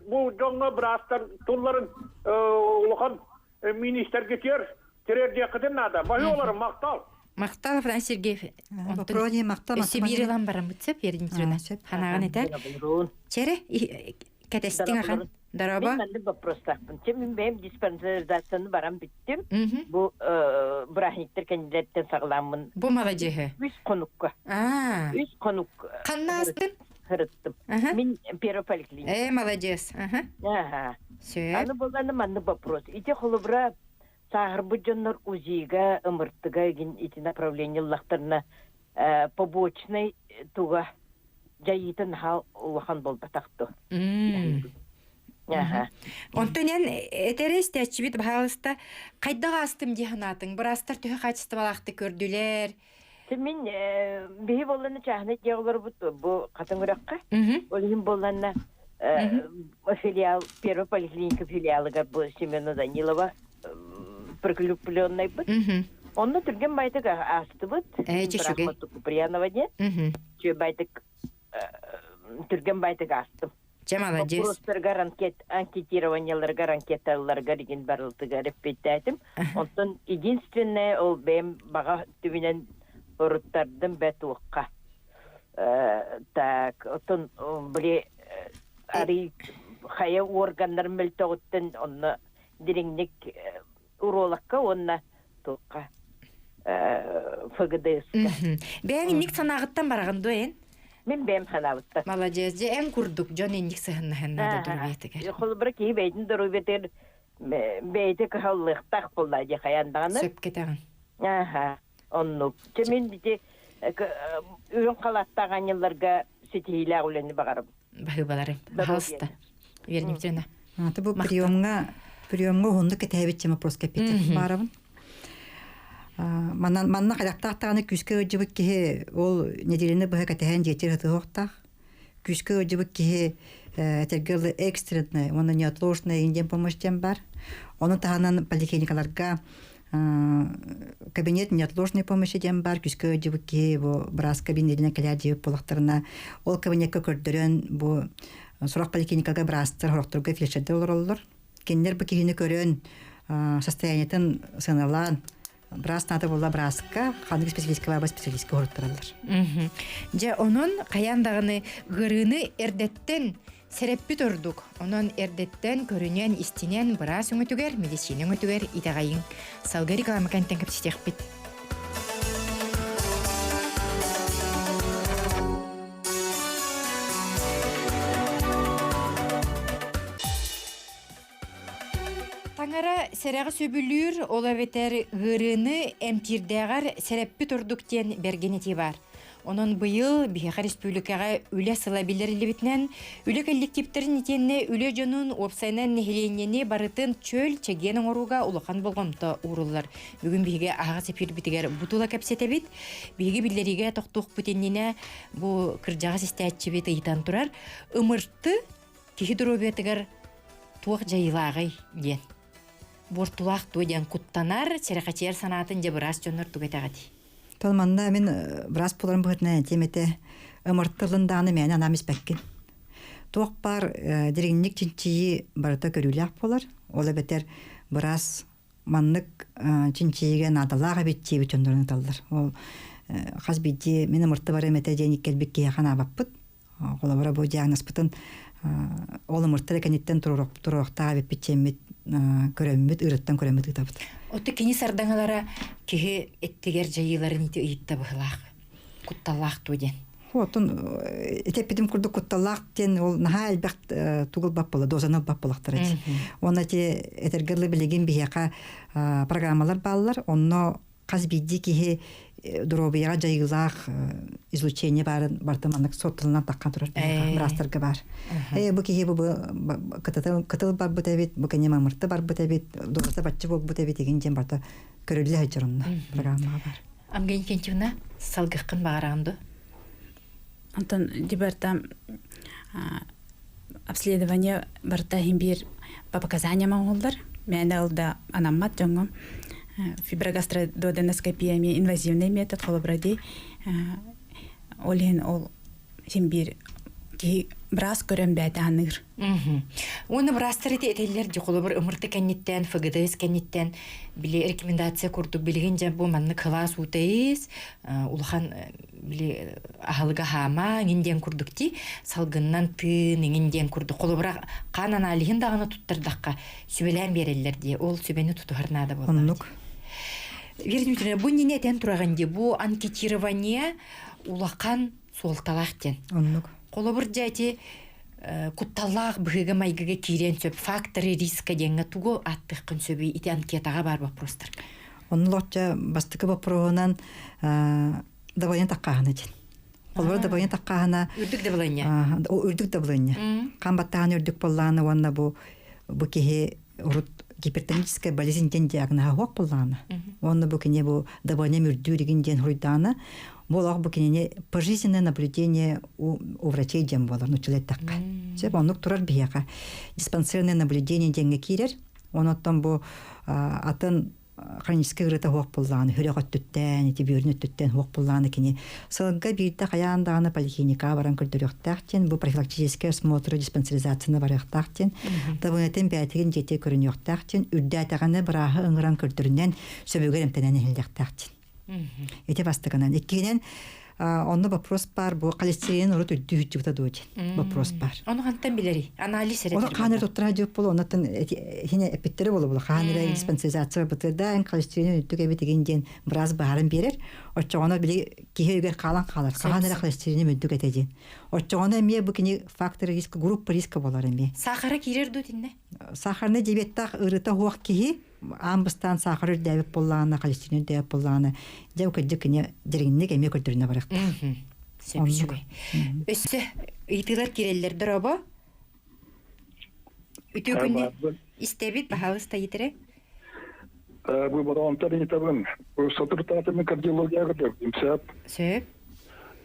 бу дьоҥҥо быраастар тулларын улахан министргитигэр тириэрдиэххитин наада. Баһыы махтал. Махтал, Афанасий Сергеев. Вопрос махтал. Өссө биир ылан бараммыт сөп, Вера Дмитриевна. Ханаҕын этэр. Чере, кэтэстиҥ ахан. Дорообо. Мин маннык вопростаахпын. Че мин бэйэм диспансеризацияны баран бүттүм. Бу бырааһынньыктар кэннилэриттэн саҕаламмын. Бу маладьыһы. Үс хонукка. Үс хонук. Ханна астын? Сырыттым. Мин первый поликлиника. Э, молодец. Ага. Аны буланы маннык вопрос. Ити холобура сааһырбыт дьоннор УЗИга, ымыртыга игин ити направление ыллахтарына побочнай туга дьайыытын наһаа улахан буолбатах дуо? Онтон эн этэрэ истээччибит баһаалыста хайдах аастым дии санаатыҥ? Быраастар төһө хаачыстыбалаахтык көрдүлэр? Мин биһи буоллана чааһынай дьиэ олорбут бу Хатыҥ үрэххэ. Ол иһин буолланна филиал первой поликлиника филиалыгар бу Семена Данилова прикрепленнайбыт. Онно түргэн байтык аастыбыт. Куприянова диэн. Байтык түргэн байтык аастым. Чэ, молодец. Вопростаргар анкет, анкетированиеларгар, анкеталаргар игин барылтыгар эппиэттээтим. Онтон единственное ол бэйэм баҕа түбүнэн оруттардым бэ туохха. Так, оттон били арый хайа органнар мөлтөҕүттэн онно дириҥник уролокка уонна туохха ФГДС-ка. Бэйэҥ инник санааҕыттан бараҕын дуо эн? Мин бэйэм санаабыттан. Маладьыас, дьэ эн курдук дьон инник сыһыннаһыннаада доруобуйатыгар. Холобура киһи бэйэтин доруобуйатыгар бэйэтэ кыһаллыахтаах буолла дии хайаан даҕаны. Сөп кэтэҕин. Аха, оннук. Чэ мин ити үрүҥ халааттаах аанньалларга ситиһиилээх үлэни баҕарабын. Баһыыбалары. Пожалуйста. Вера Дмитриевна. Аты бу приемҥа приемҥа уһуннук кэтэһэбит чем вопрос кэппитин баарабын. Манна манна хайдахтаах даҕаны күүскэ ыалдьыбыт киһи ол нэдиэлэни быһа кэтэһэн дьиэтигэр сытыһыахтаах. Күүскэ ыалдьыбыт киһи этэргэ дылы экстренная уонна неотложная диэн помощь диэн баар. Ону таһынан поликлиникаларга кабинет неотложной помощи диэн баар күүскэ ыалдьыбыт киһи бу быраас кабинетинэн кэлээр диэбит буоллахтарына ол кабинекка көрдөрөн бу сорох поликлиникага быраастар сорохторго фельдшердэр олороллор. Кинилэр бу киһини көрөн состояниетын сыаналаан быраас наада буолла бырааска ханнык специалистка баба специалистка уһуруттараллар. Дьэ онон хайаан даҕаны ыарыыны эрдэттэн сэрэппит ордук. Онон эрдэттэн көрүнэн, истинэн быраас өҥөтүгэр, медицина өҥөтүгэр итэҕэйиҥ. Салгыы реклама кэнтэн кэпсэтиэхпит. Таҥара сэрэҕи сөбүлүүр, ол эбэтэр ыарыыны эмтиирдээҕэр сэрэппит ордук диэн бэргэн этии баар. Онон быйыл биһиэхэ республикаҕа үлэ сыла биллэриллибитинэн, үлэ коллективтэрин итиэннэ үлэ дьонун уопсайынан нэһилиэнньэни барытын чөл, чэгиэн оҥорууга улахан болҕомто ууруллар. Бүгүн биһиги аһаҕас эфирбитигэр бу тула кэпсэтэбит. Биһиги биллэриигэ тохтуохпут иннинэ бу кырдьаҕас истээччибит ыйытан турар. Ымырты киһи доруобуйатыгар туох дьайыылааҕый диэн. Буортулаах дуо диэн куттанар, сэрэхэчийэр санаатын дьэ быраас дьоннор тугу этэҕитий? Тол манна мин быраас буоларым быһыытынан этиэм этэ ымыртылын даҕаны мээнэ анаам испэккин. Туох баар дириҥник чинчийии барыта көрүүлээх буолар. Ол эбэтэр быраас маннык чинчийиигэ наадалаах эбит диэбит дьоннорун ыталлар. Ол хас биирдии мин ымырты барыам этэ диэн кэлбит киһиэхэ анаабаппыт. Холобура бу диагнозпытын ол ымыртар кэнниттэн туруохтаах эбиппит диэммит көрөммүт, ырыттан көрөммүт ыытабыт. Отто кини сардаҥалара киһи эттигэр дьайыыларын ити ыйытта быһылаах, кутталлаах дуо диэн. Оттон этэппитим курдук кутталлаах диэн ол наһаа элбэх тугул баппыла, дозаны баппылахтар эти. Уонна ити этэргэ дылы билигин биһиэхэ программалар бааллар, онно хас биирдии киһи доруобуйаҕа дьайыылаах излучение баарын барыта маннык суотталанан таххан турар быраастарга баар. Э бу киһи бу кытыл барбыт эбит, бу кини мамырты барбыт эбит, дозата бачча буолбут эбит игин диэн барыта көрүллэ сылдьар онно программаҕа бар. Амгин Кентьевна, салгыххын баҕараҕын дуо? Онтон дибарта обследование барыта иһин биир по показаниям оҥоһуллар. Мээнэ ол да анаммат дьоҥҥо. Фиброгастродуоденоскопия эмиэ инвазивный метод холобура дии. Ол иһин ол син биир киһи быраас көрөн бэйэтэ аныыр. Уонна быраастар ити этэллэр дии холобур ымырты кэнниттэн, ФГДС кэнниттэн били рекомендация курдук билигин дьэ бу маннык кылаас уута улахан били аһылыга хаама иҥин диэн курдук ти салгыннан тыын иҥин диэн курдук холобура хаан аналиһын даҕаны туттардахха сүбэлээн биэрэллэр дии ол сүбэни тутуһар наада буоллаҕа. Оннук. Вера Дмитриевна, бу иннинэ этэн тураҕын дии бу анкетирование улахан суолталаах диэн. Оннук. Холобур дьэ ити кутталлаах быһыыга-майгыга киириэн сөп факторы риска диэҥҥэ тугу ааттыаххын сөбүй ити анкетаҕа баар вопростарга? Онну лочча бастакы вопроһунан давление таккааһына диэн. Холобура давление таккааһына үрдүк давление. Үрдүк давление. Хаан баттааһын үрдүк буоллаҕына уонна бу бу киһи урут гипертоническая болезнь диэн диагноһа суох буоллаҕына уонна бу кини бу давлением үрдүүр игин диэн хуруйдаҕына бу олох бу кинини пожизненное наблюдение у, у врачей диэн буолар нуччалыы эттэххэ сөп оннук турар биһиэхэ диспансерное наблюдение диэҥҥэ киирэр онуттан бу атын хроническай ыарыыта суох буоллаҕына сүрэх өттүттэн ити бүөрүн өттүттэн суох буоллаҕына кини сылга биирдэ хайаан даҕаны поликлиникаҕа баран көрдөрүөхтээх диэн бу профилактический осмотры диспансеризацияны барыахтаах диэн табынатын бэйэтигин дьиэтигэр көрүнүөхтээх диэн үрдээтэҕинэ бырааһы ыҥыран көрдөрүнэн сөбүгэр эмтэнэн иһиллиэхтээх диэн ити бастакынан иккиһинэн Онно вопрос бар бу холестерин урут үрдүү үччүбүтэ дуо диэн вопрос бар. Ону хантан билэрий? Анализ эрэ. Ону хаан эрэ туттара дьип болу, оннотон хине эппиттере болу була. Хаан эрэ диспансеризация бытыда, эн холестерин үрдүк эбит игин диэн быраас баһарын биэрэр. Оччоҕоно били киһи өйүгэр хаалан хаалар. Хаан эрэ холестерин үрдүк этэ диэн. Оччоҕоно эмиэ бу кини фактор риска, группа риска болар эмиэ. Сахара киирэр дуу тинне? Сахарный диабеттаах ырыта хуох киһи аан бастаан саахар үрдээбит буоллаҕына, холестерин үрдээбит буоллаҕына, дьэ кырдьык кини дириҥник эмиэ көрдөрүнэ барыахтаах. Сөп үчүгэй. Өссө ыйытыылар киирэллэр дорообо. Үтүө күнү истэбит, баһаалыста ыйытыре. Бу баронтар ыйытабын. Бу соторутаатымы кардиологияга көрдүм, сөп. Сөп.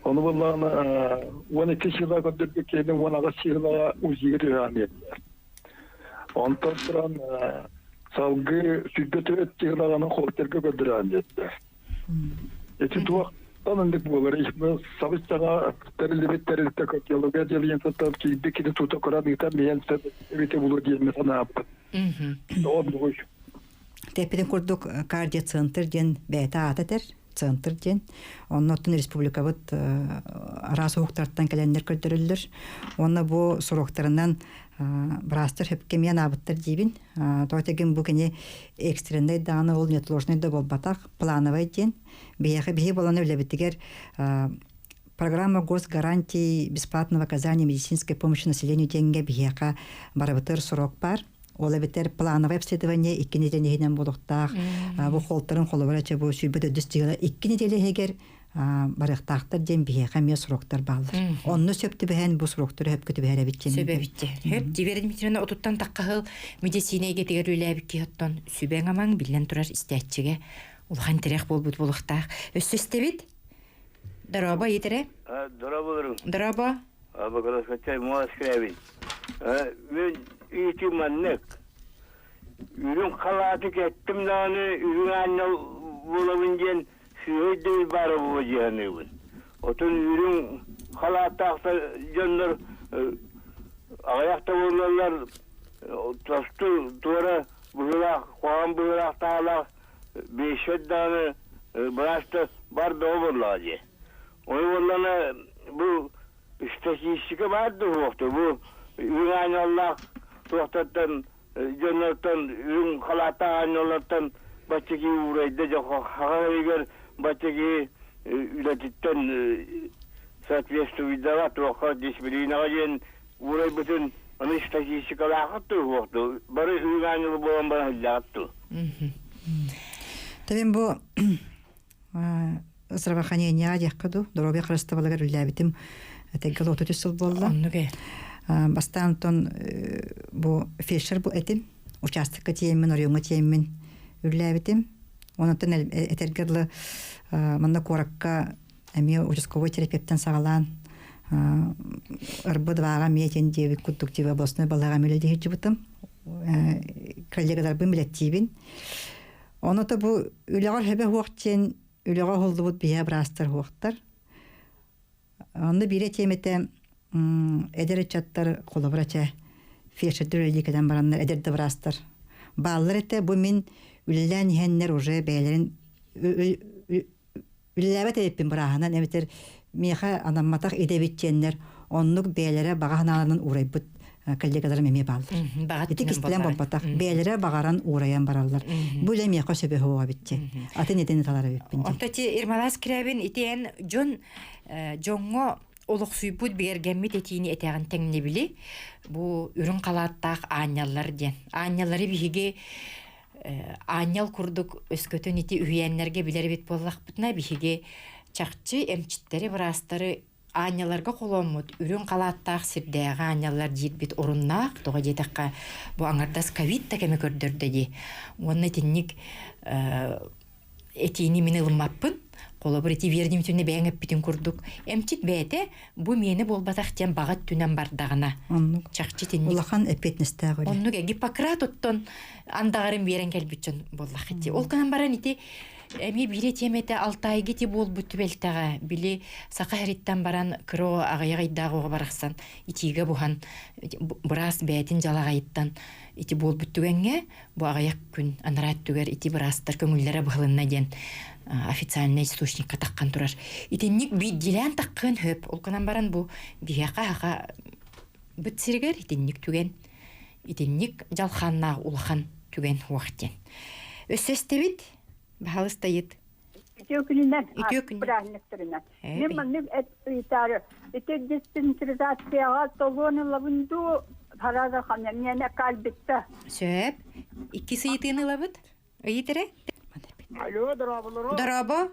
Ону буоллаҕына 12 сыла көрдөрбүт киһини 18 сыла УЗИга түһээн биэрдилэр. Онтон туран салгыы сүүрбэ төрүт дьыалаҕаны холтерга көрдөрөөн диэттэ. Ити туохтан ыннык буолар сабыс-саҥа тэриллибит тэрилтэ кардиология отделениетыттан киирбит кини тута көрөн ыытан биһэн эбитэ булуо диэн санаабыт. Ол Тэппитин курдук кардиоцентр диэн бэйэтэ аата этэр центр диэн. Онно оттон республикабыт араас уһуктартан кэлэннэр көрдөрөллөр. Уонна бу суруктарынан быраастар сөпкө эмиэ анаабыттар диибин. Тоҕо тегин бу кини экстреннэй даҕаны ол неотложный да буолбатах, плановай диэн. Биһиэхэ биһи буолан үлэбитигэр программа госгарантий бесплатного оказания медицинской помощи населению диэҥҥэ биһиэхэ барыбытыгар срок баар. Ол эбэтэр плановое обследование икки неделя иһинэн буолуохтаах. Бу холтарын холобура чэ бу сүүрбэ төрдүс дьыала икки неделя иһигэр барыахтаахтар диэн биһиэхэ эмиэ сроктар бааллар. Онно сөп түбэһэн бу сроктары сөпкө түбэһэр эбит диэн. Сөп эбит. Хөп Вера Дмитриевна отуттан таххаһыл медицина эйгэтигэр үлэлээбит киһи оттон сүбэҥ амаҥ биллэн турар истээччигэ улахан тирэх буолбут буолуохтаах. Өссө истэбит. Дорообо иитэрэ. Дорооболорум. Дорообо. Абакаласкачай Москвабин. Мен ити маннык. Үрүҥ халааты кэттим даҕаны үрүҥ аанньал буолабын диэн сыыһа өйдөбүл баара буолуо дии саныыбын. Отон үрүҥ халааттаахтар дьоннор аҕыйах да буоллаллар тосту туора быһыылаах, куһаҕан быһыылаах таһаалаах биэсчэт даҕаны быраастар бар бөҕө буоллаҕа дии. Ону буоллаҕына бу статистика баар да суохтур. Бу үрүҥ аанньаллаах туохтартан дьоннортон үрүҥ халааттаах аанньаллартан бачча киһи уурайда дьэ хаҕа иһигэр бачча киһи үлэтиттэн соответствуйдаҕа туохха дисциплинаҕа диэн уурайбытын аны статистикалаахыт дуу суох дуу бары үрүҥ аанньалы буолан баран сылдьаҕыт дуу Тэбин бу здравоохранениеҕа диэххэ дуу, доруобуйа харыстабылыгар үлэлээбитим тэҥкэл 33 сыл буолла. Оннук ээ. Бастаан онтон бу фельдшер бу этим, участокка тиийэммин, оройуоҥҥа тиийэммин үлэлээбитим. Онтон этэргэ дылы манна куоракка эмиэ участковой терапевтэн саҕалаан. Ырбыт ваҕа миэтин диэбит курдук дьиэ областной балаҕа үлэлии сылдьыбытым. Коллегаларбын билэттиибин. Ону то бу үлэҕэр хөбө хуох диэн үлэҕэ уһуллубут биһиэ быраастар хуохтар. Онно биирэ тиэмэтэ эдэр ыччаттар холобура чэ фельдшердэр үлэлии кэлэн бараннар эдэр да быраастар бааллар этэ. Бу мин үлэлээн иһэннэр уже бэйэлэрин үлэлээбэт эбиппин бырааһынан эбэтэр миэхэ анамматах идэбит диэннэр оннук бэйэлэрэ баҕа санааларынан уурайбыт коллегаларым эмиэ бааллар. Ити кистэлэҥ буолбатах. Бэйэлэрэ баҕаран уурайан бараллар. Бу үлэ миэхэ сөбө суох эбит диэн. Атын идэни талар эбиппин диэн. Онто ити Ирмалас Кирябин ити эн дьон дьоҥҥо олохсуйбут бигэргэммит этиини этэҕин тэҥнэбили бу үрүҥ халааттаах аанньаллар диэн. Аанньаллары биһиги аанньал курдук өскөтүн ити үһүйээннэргэ билэр эбит буоллахпытына биһиги чахчы эмчиттэри быраастары аанньаларга холооммут үрүҥ халааттаах сирдээҕи аанньаллар диирбит оруннаах тоҕо диэтэххэ бу аҥардас ковид да кэмэ көрдөрдө дии уонна итинник этиини мин ылыммаппын. Холобур, ити Вера Дмитриевна бэйэҥ эппитин курдук, эмчит бэйэтэ бу миэнэ буолбатах диэн баҕа өттүнэн бардаҕына. Оннук. Чахчы итинник. Улахан эппиэтинэстээх үлэ. Оннук Гиппократ оттон андаҕарын биэрэн кэлбит дьон буоллах ити. Ол гынан баран ити эмиэ биирэ тиэмэтэ Алтайга ити буолбут түбэлтэҕэ били саха сириттэн баран кыра аҕыйах ыйдаах оҕо барахсан итиигэ буһан быраас бэйэтин дьалаҕайыттан ити буолбут түгэҥҥэ бу аҕыйах күн анараа өттүгэр ити быраастар көҥүллэрэ быһылынна диэн официальный источникка таххан турар. Итинник биирдиилээн таххыан хөп. Ол гынан баран бу биһиэхэ аха быт сиригэр итинник түгэн итинник дьалхааннаах улахан түгэн хуох диэн. Өссө истэбит баһалыстайыт. Үтүө күнүнэн, Үтүө күнүнэн. бырааһынньыктарынан. Мен маннык эт ыйытаары, ити диспансеризацияҕа толуон ылабын дуу, харага хамньана калбитта. Сөп. Икки ыйытыыны ылабыт. Ыйыт эрэ. Алло, дорооболоро. Дорообо.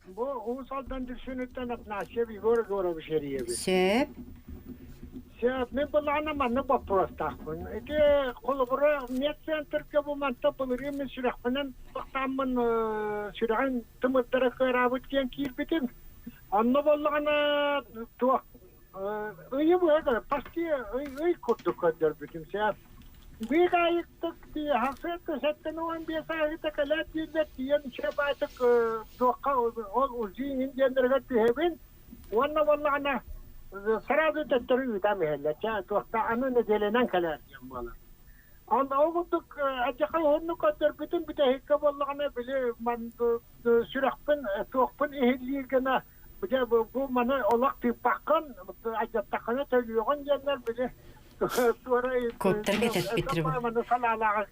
Бу Уус Алдан Дүлсүнүттэн Афанасьев Егор Егорович эрийэбин. Сөп. Сөп, мин былаана маннык боппуруостаахпын. Ити холобура медцентрга бу манта былырыын мин сүрэхпинэн тохтооммун сүрэҕин тымырдара кыараабыт диэн киирбитим. Онно буоллаҕына туох ыйы быһа почти ый курдук көрдөрбүтүм сөп. Биир айыктык сарсыарда сэттэн 15 ааһыыта кэлээт дииллэр тиийэн үчүгэй баайтык туохха ол УЗИ иҥин диэннэригэр түһэбин уонна буоллаҕына сразу төттөрү ыытан иһэллэр чэ туохта аны нэдиэлэнэн кэлээр диэн буолар. Онно ол курдук адьаха уһуннук көрдөрбүтүм бүтэһиккэ буоллаҕына били сүрэхпин туохпун иһиллиир гына дьэ бу маны олох тыыппаккын алдьаттаххына төлүөҕүн диэннэр били Коптарга тэппиттэр бу. Маны салаалааҕы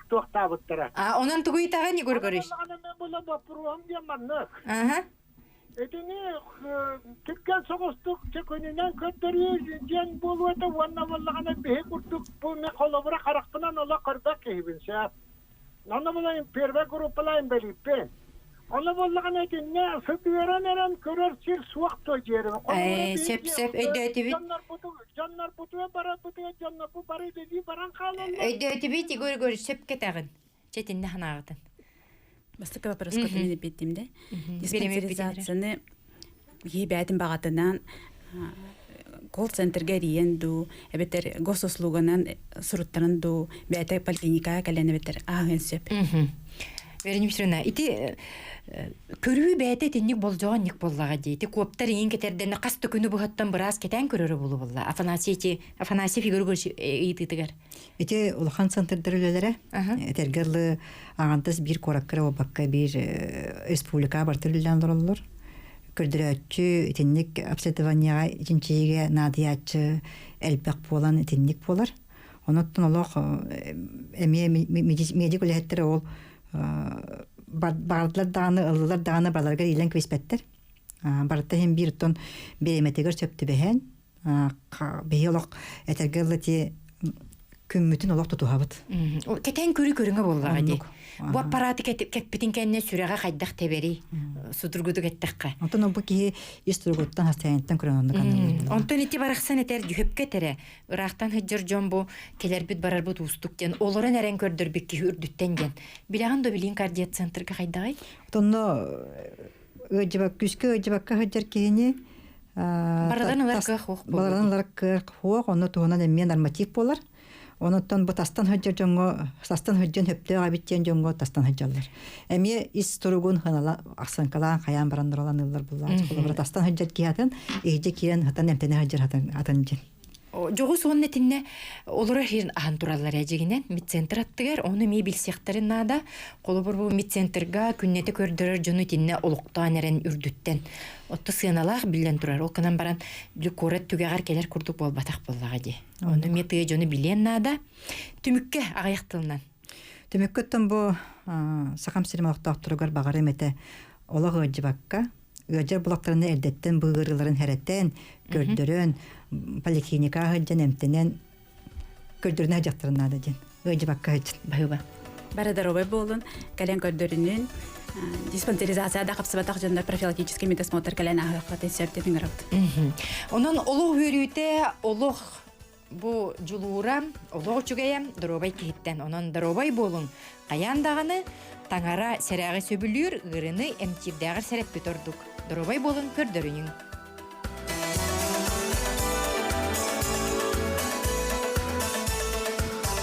туохтаабыттара. А онон тугу ыйтаҕын Егор Егорович? Була боппуруоһум диэн маннык. Аха. Итини түргэн соҕустук күнүнэн көрдөрүү диэн буолуо этэ уонна буоллаҕына биһи курдук бу мен холобура харахпынан олох көрбөт киһибин сөп. Онно була первая группалаан бэлиппин. Онно буоллаҕына итиннэ сытыаран эрэн көрөр сир суох то дьиэрим. Сөп сөп өйдөөтүбүт. Дьоннорбутугар барарбытыгар дьоннорбут бары үлэлии баран хаалаллар. Өйдөөтүбүт Егор Егорович сөп кэтэҕин. Чэтиннэ санааҕытын. Бастакы вопроска мен эппиттим да. Диспансеризацияны киһи бэйэтин баҕатынан колл-центрга эрийэн дуу, эбэтэр госуслуганан суруттаран дуу, бэйэтэ поликлиникаҕа кэлэн эбэтэр ааһыан сөп. Вероника Дмитриевна, ити көрүү бэйэтэ итинник болдьоҕо инник буоллаҕа дии. Ити куоптар иҥин кэтэрдэнэ хас да күнү быһаттан быраас кэтээн көрөрө буолу буолла. Афанасий ити Афанасий Егорович ыйытыытыгар. Ити улахан центрдар үлэлэрэ этэргэ дылы аҕантас биир куоракка эрэ буолбакка биир республикаҕа барыта үлэлээн олороллор. Көрдөрөөччү итинник обследованиеҕа чинчийиигэ наадыйааччы элбэх буолан итинник буолар. Онуттан олох эмиэ медик үлэһиттэрэ ол баҕардылар даҕаны ыллылар даҕаны барыларыгар иилэн кэбиспэттэр. Барыта иһин биир оттон бириэмэтигэр сөп түбэһэн биһи олох этэргэ дылы ти күммүтүн олох тутуһабыт. Кэтэн көрүү көрүҥэ буоллаҕа дии. Бу аппараты кэппитин кэннэ сүрэҕэ хайдах тэбэрий? Судургутук эттэххэ. Онтон бу киһи ис туругуттан хастайантан көрөн оннук аналлар. Онтон ити барахсан этэр дьүһүпкэ этэрэ ыраахтан сылдьар дьон бу кэлэрбит барарбыт уустук диэн олорон эрэн көрдөрбүт киһи үрдүттэн диэн. Билэҕин да билиин кардиоцентрга хайдаҕый? Онно ыалдьыбак күүскэ ыалдьыбакка сылдьар киһини. Барыларын ылар кыах хуох Барыларын ылар кыах хуох, онно туһунан эмиэ норматив буолар. Онуттан бу тастан сылдьар дьоҥҥо тастан сылдьан сөптөөх эбит диэн дьоҥҥо тастан сылдьаллар. Эмиэ ис туругун ханала ахсанкалаан хайаан баран ылаллар буллааччы. Холобура тастан сылдьар киһи атын, иһдьэ киирэн хатан эмтэнэ сылдьар атын атын дьин. Дьоҕус уонна итиннэ олорор иһин аһан тураллар эдьигинэн медцентр аттыгар ону эмиэ билсиэхтэрин наада. Холобур бу медцентрга күннэтэ көрдөрөр дьону итиннэ олохтоон эрэн үрдүттэн отто сыаналаах биллэн турар. Ол гынан баран куорат түгэҕэр кэлэр курдук буолбатах буоллаҕа дии. Ону эмиэ тыа дьону билиэн наада. Түмүккэ аҕыйах тылынан. Түмүккэ оттон бу Сахам сирин олохтоохторугар баҕарым этэ олох ыалдьыбакка ыалдьар булактарына эрдэттэн быырыыларын хэрэтэн, көрдөрөн, поликлиникаҕа сылдьан эмтэнэн көрдөрүнэ сылдьахтарын наада диэн. Ыалдьыбакка сылдьан. Баһыыба. Бары здоровай буолун, кэлэн көрдөрүнүн, диспансеризация да хапсыбатах дьоннор профилактический медосмотр кэлэн ааһыаххытын сөп деп ыҥырабыт. Онон олох үөрүүтэ, олох бу дьулуура, олох үчүгэйэ доруобай киһиттэн. Онон доруобай буолуҥ. Хайаан даҕаны таҥара сэрээҕи сөбүлүүр, ыарыыны эмтиирдээҕэр сэрэппит ордук. Доруобай буолун көрдөрүнүҥ.